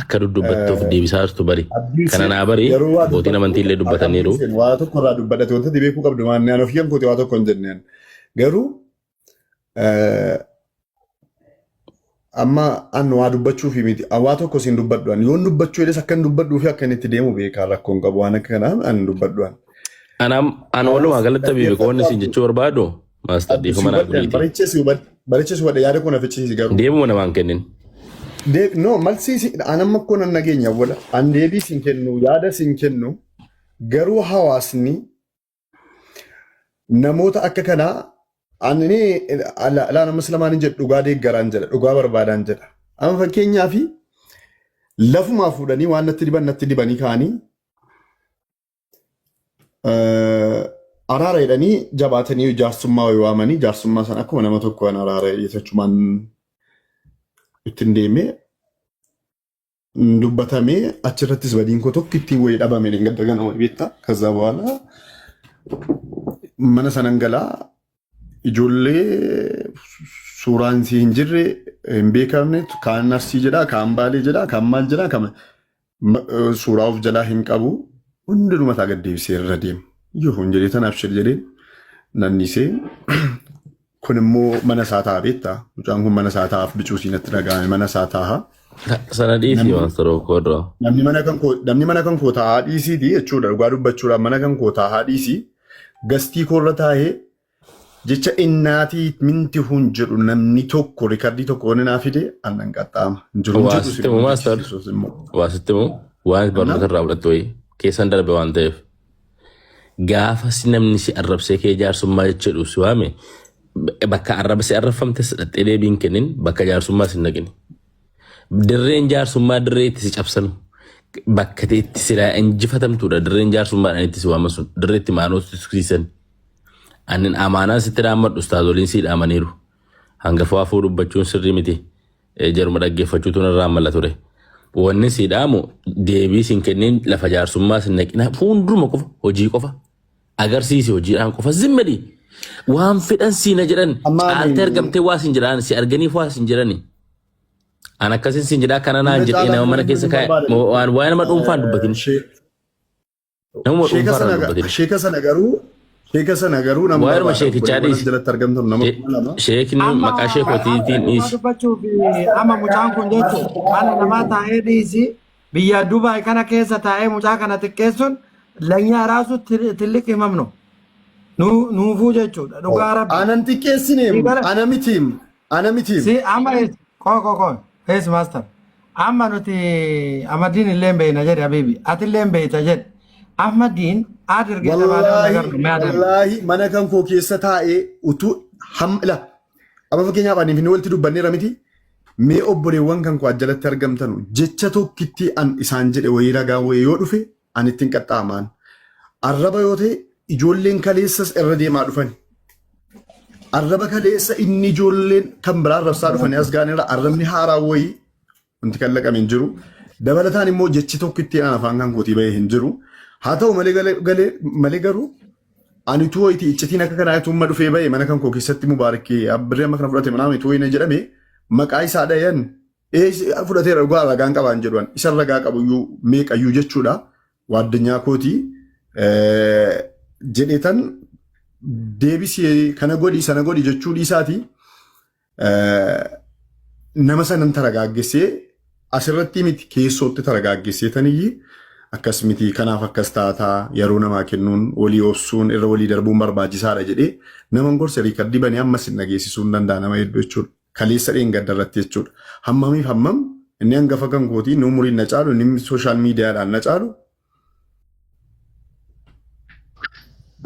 akka dudubbatte of deebisaa jirtu bari. Kana naa bari Yeroo waa abbootiin dubbattu amantii illee akka dubbataniiru. abdiin seenu waa tokko irraa dubbadhate wanta ati beekuu qabdu waan ani ofii kan kooti waa tokko hin jenneen. Garuu amma an waa dubbachuufi miti an waa tokko siin dubbadhu an yoon dubbachuu jedhes akkan dubbadhuu fi akka inni itti deemu beekaa rakkoon qabu waan akka kanaa an dubbadhu an. Anam an walumaa Hawaasni galatti abiibi dhaggeeffadhu qoonni siin abdu jechuu barbaadu maastar abdu si dhiifama naa hubadhe an godhiiti. barichee si hubadhe barichee si hubadhe yaada koo na fichisiisi garuu. Deemuma namaan kennin. No malsii si an amma koo nan nageenya wala an deebii siin kennu yaada siin kennu garuu hawaasni Namoota akka kanaa ani alaa nama islamaan hin jedhu dhugaa deeggaraan jedha dhugaa barbaadaan jedha. Amma fakkeenyaaf lafumaa fuudhanii waan natti diban natti dibanii ka'anii araara jedhanii jabaatanii jaarsummaa wayii waamanii jaarsummaa sana akkuma nama tokko kan araara jechumaan ittiin deemee. Dubbatamee achirrattis badiin koo tokko ittiin wayii dhabame gadda ganama beektaa. ከዛ በኋላ mana sanan galaa ijoollee suuraan isii hin jirre hin beekamne kaan arsii jedhaa kaan baalee jedhaa kaan maal jedhaa kan suuraa of jalaa hin qabu hundinuu mataa gad deebisee irra deema. Yoo hin jedhee tanaaf shir jedheen nannisee kun immoo mana isaa ta'a beektaa mucaan kun mana isaa taa'aaf bicuu siinatti dhaga'ame mana isaa taa'a. Sana dhiisii Namni master koo irraa. namni mana kan koo taa'aa dhiisiiti jechuudha dhugaa dubbachuudhaan mana kan koo taa'aa dhiisii gastii koorra taa'ee jecha innaatii minti hun jedhu namni tokko rikardii tokko wanni naa fide annan qaxxaama. Hin jiru hin Waa jedhu sitti himu si master. jechisiisus immoo. Waa sitti himu waan barnoota irraa fudhattu wayii keessan darbe waan ta'eef. Gaafa si namni si arrabsee kee jaarsummaa jechuudha si waame bakka arraba si arrabfamte dhattee deebii hin kennin bakka jaarsummaa si hin dhaqin. Dirreen jaarsummaa dirree itti si cabsanu bakka itti silaa injifatamtuudha dirreen jaarsummaadhaan itti si waaman sun dirree itti maanoo si tuksiisan. Anin amaanaa sitti dhaammadhu ustaazoliin si dhaamaniiru. Hangafa afuu dubbachuun sirrii miti. Jaruma dhaggeeffachuutu narraa mala ture. Wanni si dhaamu deebii sin kennin lafa jaarsummaa sin naqina fuulduruma qofa hojii qofa agarsiisi hojiidhaan qofa zimmadi. Waan fedhan siina jedhan Amma caaltee ani argamtee waa sin jedhan si arganiif waa sin jedhani. An akkasin sin jedhaa kana naan hunda jedhee caalaa nama mana nama keessa hin kaa'e barbaadani. waan waa'ee nama dhuunfaan dubbatin. Namuma Sheeka dhuunfaarraa sana dubbatin. sheeka sana garuu nama Waa'ee barbaada. sheekichaa Obboleewwan as dhiisi. jalatti argamtan nama 2000. Sheekni Amma maqaa sheekotiitiin dhugaa dhiisi. dubbachuuf amma mucaan kun jechuun mana namaa taa'ee dhiisi biyya Dubaay kana keessa taa'ee mucaa kana xiqqeessuun lanyaa raasu tilliq himamnu nuufuu jechuudha dhugaa rabbi. Anan xiqqeessineem Si gara ana mitiim ana mitiim. si amma koo koo koo ees master amma nuti Ahmadiin illee beekna jedhe habibi ati illee beekta jedhe Ahmadiin adirge የተባለው ነገር Wallaahi ነው የሚያደርገው። wallaahi mana kan koo keessa taa'ee utuu ham ila amma fakkeenyaaf ani fi walitti dubbanneera miti mee obboleewwan kan koo jalatti argamtanu jecha tokkitti an isaan jedhe wayii ragaa wayii yoo dhufe an ittiin qaxxaamaan arraba yoo ta'e ijoolleen kaleessas irra deemaa dhufani. Arraba kaleessa inni ijoolleen kan biraa arrabsaa dhufanii as ga'anirra arrabni haaraa wayii wanti kan laqame hin jiru. Dabalataan immoo jechi tokkitti an afaan kan kootii bahee hin jiru. Haa ta'u malee malee garuu ani utuu wayitii iccitiin akka kanaa utuu dhufee bahee mana kan koo keessatti mubaarakii abbirree amma kana fudhate manaa utuu wayina jedhame maqaa isaa dhayan ee fudhateera dhugaa ragaan qabaan jedhuan isa ragaa qabuyyuu meeqayyuu jechuudha. Waaddanyaa kootii jedheetan deebisee kana godhi sana godhi jechuu dhiisaati. Nama sanan taragaaggesee asirratti miti keessootti taragaaggesee taniyyi akkas miti kanaaf akkas taataa yeroo namaa kennuun walii obsuun irra walii darbuun barbaachisaadha jedhee naman gorse riikardii banee ammas hin dhageessisuu hin danda'a nama hedduu jechuudha. Kaleessa dheengadda irratti jechuudha. Hammamiif hammam inni hangafa kan kootii inni umuriin na caalu inni social miidiyaadhaan na caalu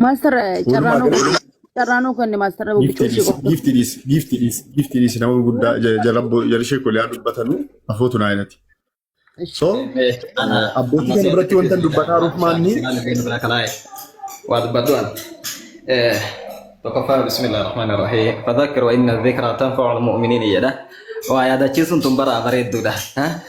Master walumaa carraanuu galatti carraanuu kenne master giiftii biqiltuu dhiisi qoftu. giiftii dhiisi giiftii dhiisi giiftii dhiisi nama gurguddaa jara ishee kolee dubbatanu afootu naa jedhati. So abbootii kana biratti wanta dubbataa ruuf maanni Waa dubbaddu'an. Tokkoffaa bismillah ar-rahmaan ar-rahiim. فذكر وإن الذكرى تنفع المؤمنين jedha. Waa yaadachiisuun tun bara bareedduudha.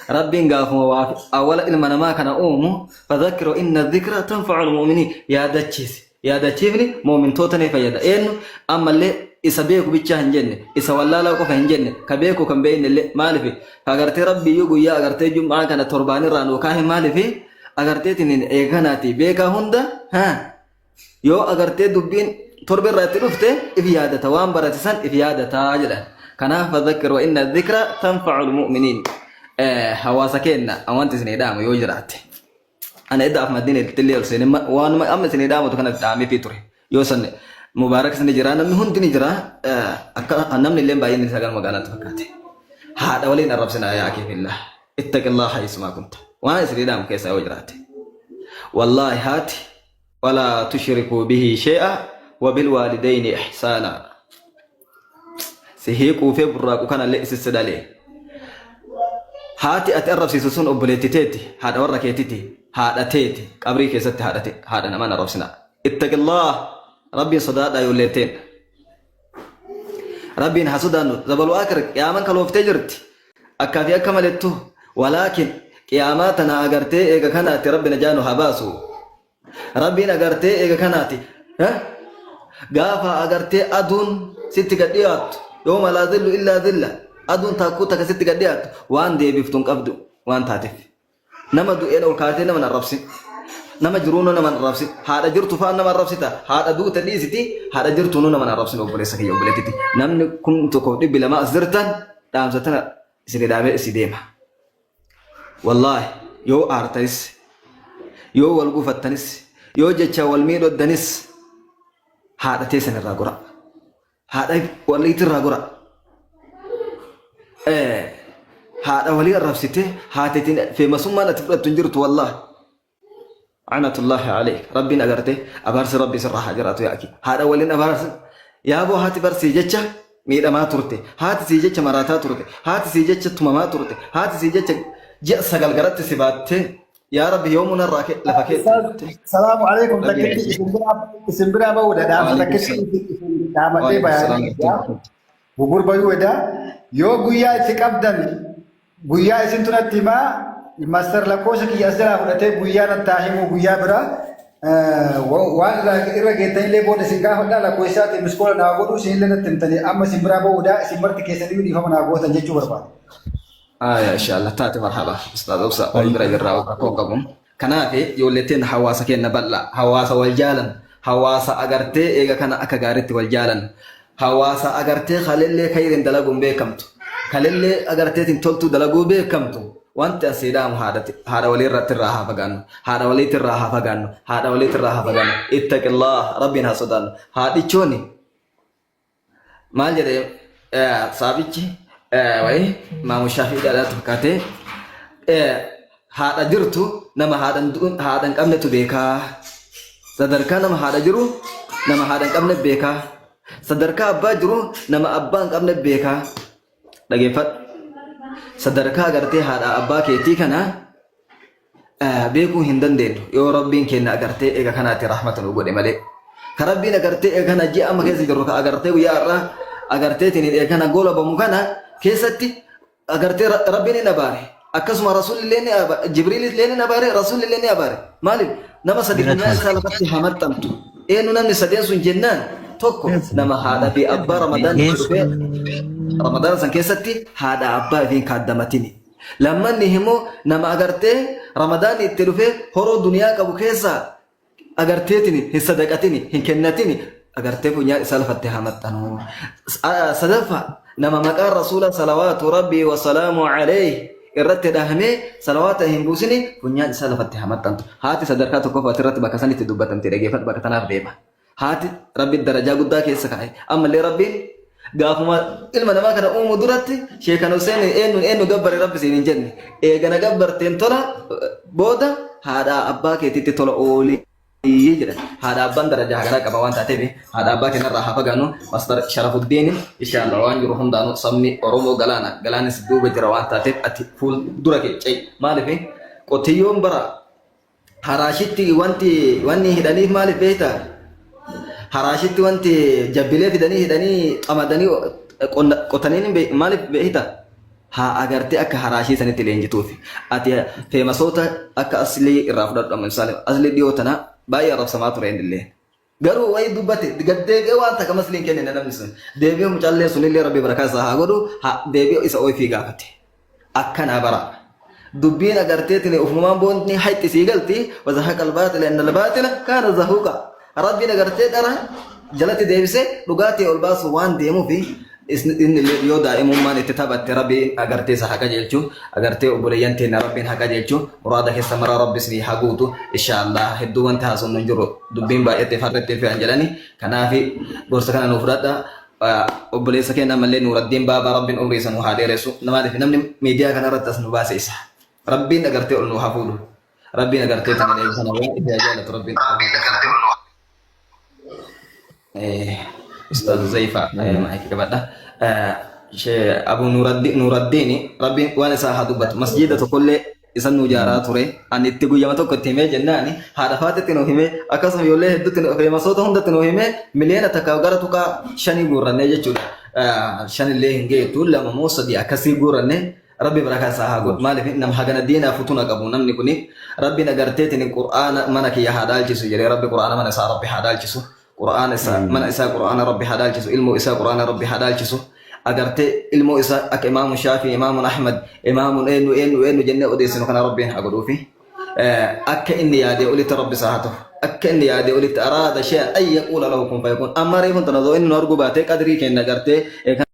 Rabbiin gaafuma waa awwala ilma namaa kana uumu فذكر وإن الذكرى تنفع المؤمنين yaadachiisi. Yaadachiifni mu'mintoota ni fayyada. Eenyu ammallee isa beeku bichaa hin jenne isa wallaalaa qofa hin jenne ka beeku kan beekne illee maaliif agartee rabbiyyuu guyyaa agartee jum'aa kana torbaanirraa nuu kaahe maaliif agarteetiin eeganaati beekaa hunda yoo agartee dubbiin torba irraa itti dhufte if yaadata waan barate san if yaadataa jedhan. Kanaaf فذكر وإن الذكرى تنفع المؤمنين. Hawaasa keenna wanti isin dhaamu yoo jiraatte. Ana edda Ahmadiin illee ol seenee waan amma isin dhaamutu kana dhaamee ture. Yoo san Mubaarak ni jira namni hundi ni jira akka namni illee baay'een isaa gara magaalaatti fakkaate. Haadha waliin arrabsinaa yaa keefillah. اتق الله حيثما كنت. Waan isin dhaamu keessaa yoo jiraate. Wallaahi haati ولا تشركوا به شيئا وبالوالدين إحسانا. Sihii quufee burraaqu kanallee isisse dhalee. Haati ati arrabsiisu sun obboleetti teeti haadha warra keetiti haadha teeti qabrii keessatti haadha haadha namaan arrabsina. اتق الله rabbiin sodaadhaa ijoolleetteen. Rabbiin haa sodaannu zabaluu akir qiyaaman kalooftee jirti. Akkaa fi akka malettu walaakin Qiyaamaa tana agartee eega kanaatti Rabbi najaa nu haa baasu. Rabbiin agartee eega kanaati. Gaafa agartee aduun sitti gad dhiyaattu yooma laa zillu illaa zilla aduun taakkuu takka sitti gad dhiyaattu waan deebiftu hin qabdu waan taateef. Nama du'een ol kaatee nama hin arrabsin. Nama jiruunuu nama hin arrabsin. Haadha jirtu fa'aa nama arrabsita. Haadha duute dhiisiti haadha jirtuunuu nama hin arrabsin obboleessa kiyya obboleettiti. Namni 1200 as jirtan dhaamsa tana isin dhaamee isin deema. Wallaahi yoo aartanis yoo wal gufattanis yoo jecha wal miidhoddanis haadha teessan irraa gora. Haadha waliitti irraa gora. Haadha walii arrabsitee haateetiin feemasummaan ati fudhattu hin jirtu wallaahi. Anatullaahi aleyk. Rabbiin agarte abaarsi rabbii sirraa haa jiraatu yaa akii. Haadha waliin abaarsi yaaboo haati bar sii jecha miidhamaa turte. Haati sii jecha maraataa turte. Haati sii jecha tumamaa turte. Haati sii jecha ji'a 9 garatti si baattee yaa rabbi yoomuu narraa kee lafa keetti. Salaamu alaikum Rabbiin takkitti isin biraa isin biraa ba'uudha dhaamsa Waalaikum takkitti salaam. isin dhaamadhee Waalaikum salaam. bayaanii Bubur bayuu edaa yoo guyyaa itti qabdan guyyaa isintu natti himaa master lakkoofsa kiyya as jalaa fudhatee guyyaa natti haa himuu guyyaa biraa waan irra geettanillee booda isin gaafadhaa lakkoofsa isaatiin miskoola naa godhuu isinillee natti himtanii amma isin biraa ba'uudhaa isin marti keessaniyyuu dhiifama naa gootan jechuu barbaada. Aya inshallah taate marhaba ustaaz obsa ol bira jirraa rakkoo hin qabu. Kanaaf ijoollee teenna hawaasa keenna bal'aa hawaasa wal jaalan hawaasa agartee eega kana akka gaariitti wal jaalan hawaasa agartee kalellee kayriin dalaguun beekamtu kalellee agarteetiin toltuu dalaguu beekamtu wanti asii dhaamu haadha walii irratti irraa haa fagaannu haadha waliitti irraa haa fagaannu haadha waliitti irraa haa fagaannu ittaqillah rabbiin haa sodaannu haadhichooni Maal jedhe saabichi wayi maamu shaafii dhaadhaatti fakkaatee haadha jirtu nama haadha hin qabnetu beekaa. Sadarkaa nama haadha jiru nama haadha hin qabne beekaa. Sadarkaa abbaa jiru nama abbaa hin qabne beekaa. Dhageeffadhu. Sadarkaa agartee haadha abbaa keetii kana beekuu hin dandeenyu yoo rabbiin keenya agartee eega kanaatti rahmata nu godhe malee. Ka rabbiin agartee eega kana ji'a amma keessa jirru ka agartee guyyaa har'aa agarteetiin eega kana golabamu kana keessatti agartee rabbiin hin abaare. Akkasuma rasuulli ni abaare, Jibriil illee ni abaare, rasuulli illee ni abaare. Maaliif nama sadi funyaan isaa lafatti haa maxxantu. Eenyu namni sadeen sun jennaan tokko nama haadha fi abbaa Ramadaan itti dhufee Ramadaan san keessatti haadha abbaa ifiin kaaddamatini. Lammanni immoo nama agartee Ramadaanni itti dhufee horoo duniyaa qabu keessaa agarteetini hin sadaqatini hin kennatini agartee funyaan isaa lafatti haa maxxanu. Sadaffaa nama maqaan rasuula salawaatu rabbii wasalaamu alayhi irratti dhahamee salawaata hin buusini funyaan isaa lafatti haa maxxantu. Haati sadarkaa tokkoffaati irratti bakka sanitti dubbatamte dhageeffadhu bakka tanaaf deema. Haati Rabbi darajaa guddaa keessa kaa'e. Ammallee Rabbiin gaafuma ilma namaa kana uumuu duratti sheekan Hussein eenyuun eenyu gabbare Rabbi siin hin jenne. Eega na gabbarteen tola booda haadha abbaa keetitti tola oolii jedha. Haadha abbaan darajaa hagaraa qaba waan taateef haadha abbaa keenyarraa haa fagaannu. Master Sharafuddin inshallah waan jiru hundaanuu sabni Oromoo galaana galaanis duuba jira waan taateef ati fuul dura kee ce'i. Maaliif qotiyyoon bara Haraashitti wanti wanni hidhaniif maaliif beektaa? Haraashitti wanti jabbilee fidanii hidhanii qamadanii qonna qotaniin maaliif beektaa? Haa agartee akka haraashii sanitti leenjituufi. Ati feemasoota akka aslii irraa fudhadhu amma misaale aslii dhiyoo tana baay'ee arrabsamaa ture innillee. Garuu wayi dubbate gad deebi'ee waan takka masliin kennine namni sun. Deebi'ee mucaallee sunillee rabbi barakaa isaa haa godhu deebi'ee isa ofii gaafate. Akkanaa bara. Dubbiin agarteetiin ufumaan boonni hayxi sii galti wazahaqa albaaxila inna albaaxila kaana zahuuqa. Rabbiin agartee dhara jalatti deebisee dhugaatii ol baasu waan deemuufi Inni illee yoo daa'imummaan itti taphatte Rabbiin agartee isa haa qajeelchu agartee obboleeyyan teenna Rabbiin haa qajeelchu muraada keessa maraa Rabbi isinii haa guutu inshaallah hedduu wanti haasofnu hin jiru dubbiin baay'attee farretti hin fe'an jedhani kanaafi gorsa kana nuu fudhadha obboleessa keenya ammallee Nuuraddiin Baabaa Rabbiin umrii isa nuu haa dheeressu maaliif namni miidiyaa kana irratti as nu baase isa Rabbiin agartee ol nuu haa fuudhu Rabbiin agartee tana eebbisana waan itti haa jaalatu Rabbiin haa jaalatu. Ustaz Zaifa maayikii qabadha. Shee Abu Nuraddiin Rabbiin waan isaa haa dubbatu. Masjiida tokkollee isan nu ijaaraa ture. Ani itti guyyama tokko itti himee jennaani haadha faatetti nu himee akkasuma ijoollee hedduutti nu feemasoota hundatti nu himee miliyoona 1 gara tuqaa shanii guurrannee jechuudha. Shanillee hin geettu lama moo sadii akkasii guurrannee Rabbi barakaa isaa haa godhu. Maaliif nama hagana diinaaf futuna qabu namni kuni Rabbiin agarteetiin Qur'aana mana kiyya haa dhaalchisu jedhee Rabbi Qur'aana mana isaa Rabbi haa dhaalchisu. Qur'aana isaa mana isaa Qur'aana Rabbi haa dhaalchisu. Ilmoo isaa Qur'aana Rabbi haa dhaalchisu. Agartee ilmoo isaa akka Imaamu Shaafii, Imaamu Ahmad, Imaamu eenyu eenyu eenyu jennee odeessinu kana Rabbiin haa godhuufi. Akka inni yaadee olitti Rabbi isaa haa ta'u. Akka inni yaadee olitti araada shay'an an yaquula lahu kun fayakun. Amma reefun tana osoo inni nu arguu baatee qadrii keenya agartee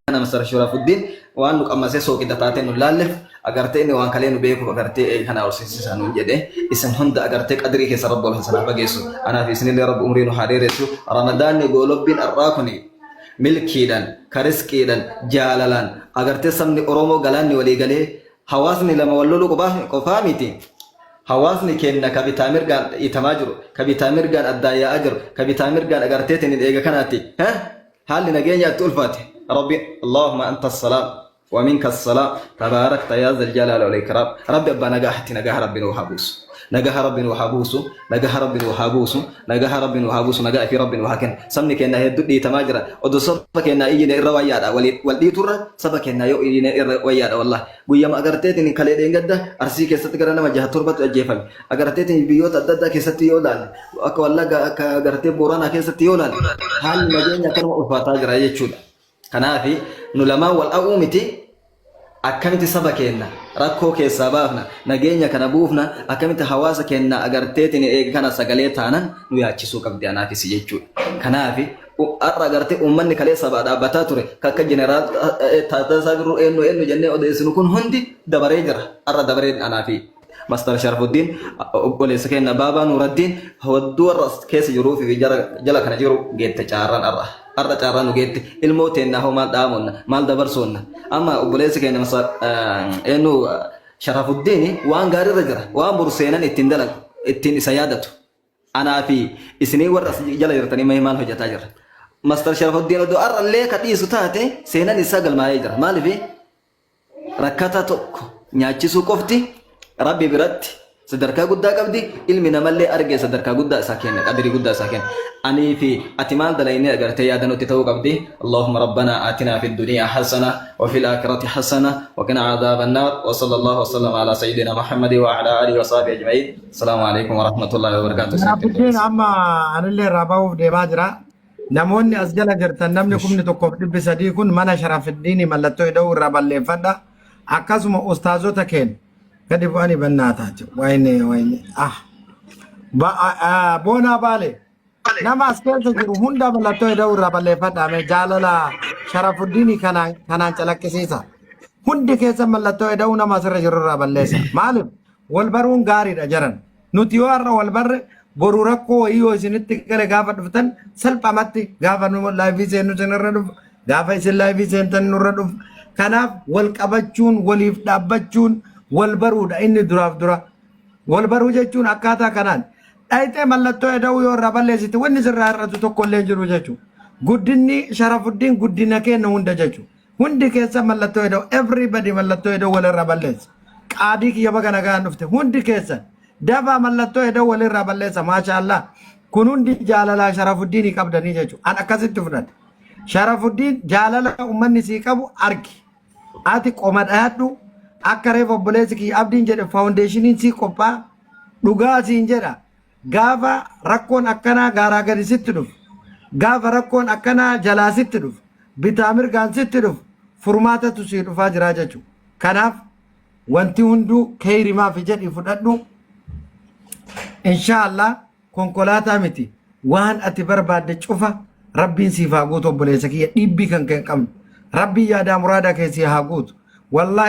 kana Masar Sharafuddin waan nu qammasee sooqidda taatee nu laalleef agartee inni waan kalee nu beekuuf agartee kana ol seensisaa nuun jedhe isin hunda agartee qadrii keessa Rabbi ol isin haa fageessu. Anaaf isinillee Rabbi umrii nu haa dheeressu. Ramadaanni goolobbiin har'aa kuni milkiidhaan, ka risqiidhaan, jaalalaan agartee sabni Oromoo galaanni walii galee Hawaasni lama wal loluu qofaa miti. Hawaasni keenna ka bitaa mirgaan dhiitamaa jiru, ka bitaa mirgaan addaan yaa'aa jiru, ka bitaa mirgaan agarteetiin hin eega kanaatti. Haalli nageenyaa itti ulfaate. Rabbi Allahumma anta salaam wa minka salaam tabaarakta yaa zal jalaali wal ikraam. Rabbi abbaa nagaahatti nagaha Rabbi nuu haa buusu. Nagaha Rabbi nuu haa buusu. Nagaha Rabbi nuu haa buusu. Nagaha Rabbi nuu haa buusu. Nagaa ifii Rabbi nuu haa kennu. Sabni keenna hedduu dhiitamaa jira. Odoo saba keennaa iyyine irra wayyaadha. Wal dhiiturra saba keennaa yoo iyyine irra wayyaadha wallahi. Guyyama agarteetiin kalee dheengadda Arsii keessatti gara nama jaha torbatu ajjeefame. Agarteetiin biyyoota adda addaa keessatti yoo ilaalle akka Wallagga akka agartee Booranaa keessatti yoo ilaalle haalli nageenya akkanuma ulfaataa jira jechuudha. Kanaaf nu lamaan wal dha'uu miti akkamitti saba keenna rakkoo keessaa baafna nageenya kana buufna akkamitti hawaasa keenna agarteetiin eega kana sagalee taanan nu yaachisuu qabdi anaafis jechuudha. Kanaaf har'a agartee uummanni kalee sabaa dhaabbataa ture ka akka jeneraal Taaddasaa Birruu eenyu eenyu jennee odeessinu kun hundi dabaree jira. Har'a dabareen anaa fi Master Sharafuddiin obboleessa keenya Baabaa Nuuraddiin hedduu warra as keessa jiruu fi jala kana jiru geette caarraan har'a. Har'a caarraan nu geette ilmoo teennaa hoo maal dhaamoonna maal dabarsoonna amma obboleessi keenya eenyu Sharafuddiin waan gaariirra jira waan boru seenan ittiin dalagu ittiin isa yaadatu. Anaa fi isinii warra as jala jirtanii mee maal hojjetaa jirra? Master Sharafuddiin odoo har'allee ka dhiisu taate seenan isaa galmaa'ee jira. Maaliif rakkata tokko nyaachisuu qofti Rabbi biratti sadarkaa guddaa qabdi ilmi namallee argee sadarkaa guddaa isaa kenna qadrii guddaa isaa kenna. Anii fi ati maal dalaynee agartee yaada nutti ta'uu qabdi. Allahumma rabbanaa aatinaa fi duniyaa hasana wa fil aakhirati hasana wa qina adaaban naar wa sallallahu wa sallam ala sayyidina Muhammadi wa ala alihi wa sahbihi ajma'in. Asalaamu alaikum wa rahmatullahi wa barakatuh. Sharafuddin amma anillee irraa bahuuf deemaa jira. Namoonni as jala jirtan namni 1300 kun mana Sharafuddiinii mallattoo ida'uu irraa balleeffadha. Akkasuma ustaazota keenya gadi bu'anii bannaa taate. Wayne wayne ah. Boonaa baale nama as keessa jiru hunda mallattoo ida'uu irraa balleeffadha. Mee jaalala Sharafuddiinii kanaan kanaan calaqqisiisa. Hundi keessa mallattoo ida'uu nama asirra jiru irraa balleessa. Maaliif? Wal baruun gaariidha jaran. Nuti yoo har'a wal barre boru rakkoo wayii yoo isinitti gale gaafa dhuftan salphamatti gaafa nu laayivii seennu isinirra dhufu gaafa isin laayivii seentan nurra dhufu. Kanaaf wal qabachuun waliif dhaabbachuun wal baruudha inni duraaf dura. Wal baruu jechuun akkaataa kanaan dhayxee mallattoo eda'uu yoo irraa balleessite wanni sirraa hir'atu tokko illee hin jiru jechuudha. Guddinni Sharafuddiin guddina keenya hunda jechuudha. Hundi keessa mallattoo eda'u everybody mallattoo eda'u walirraa balleessa. Qaadii kiyya baga nagaan dhufte hundi keessan dafaa mallattoo eda'u walirraa balleessa maasha Allah. Kun hundi jaalalaa Sharafuddiinii qabdanii jechuudha. An akkasitti fudhadhe. Sharafuddiin jaalala uummanni sii qabu argi. Ati qoma dhahadhu akka reef obboleessi kiyya abdiin jedhe faawundeeshiniin sii qophaa'a. Dhugaa siin jedha. Gaafa rakkoon akkanaa gaaraa gadi sitti dhufu, gaafa rakkoon akkanaa jalaa sitti dhufu, bitaa mirgaan sitti dhufu, furmaatatu sii dhufaa jiraa jechuudha. Kanaaf wanti hunduu keeyrimaafi jedhii fudhadhu. Inshaallah konkolaataa miti waan ati barbaadde cufa rabbiin siif haa guutu obboleessa kiyya dhiibbii kan kee hin qabnu. Rabbiin yaadaa muraadaa kee sii haa guutu. Wallaahi.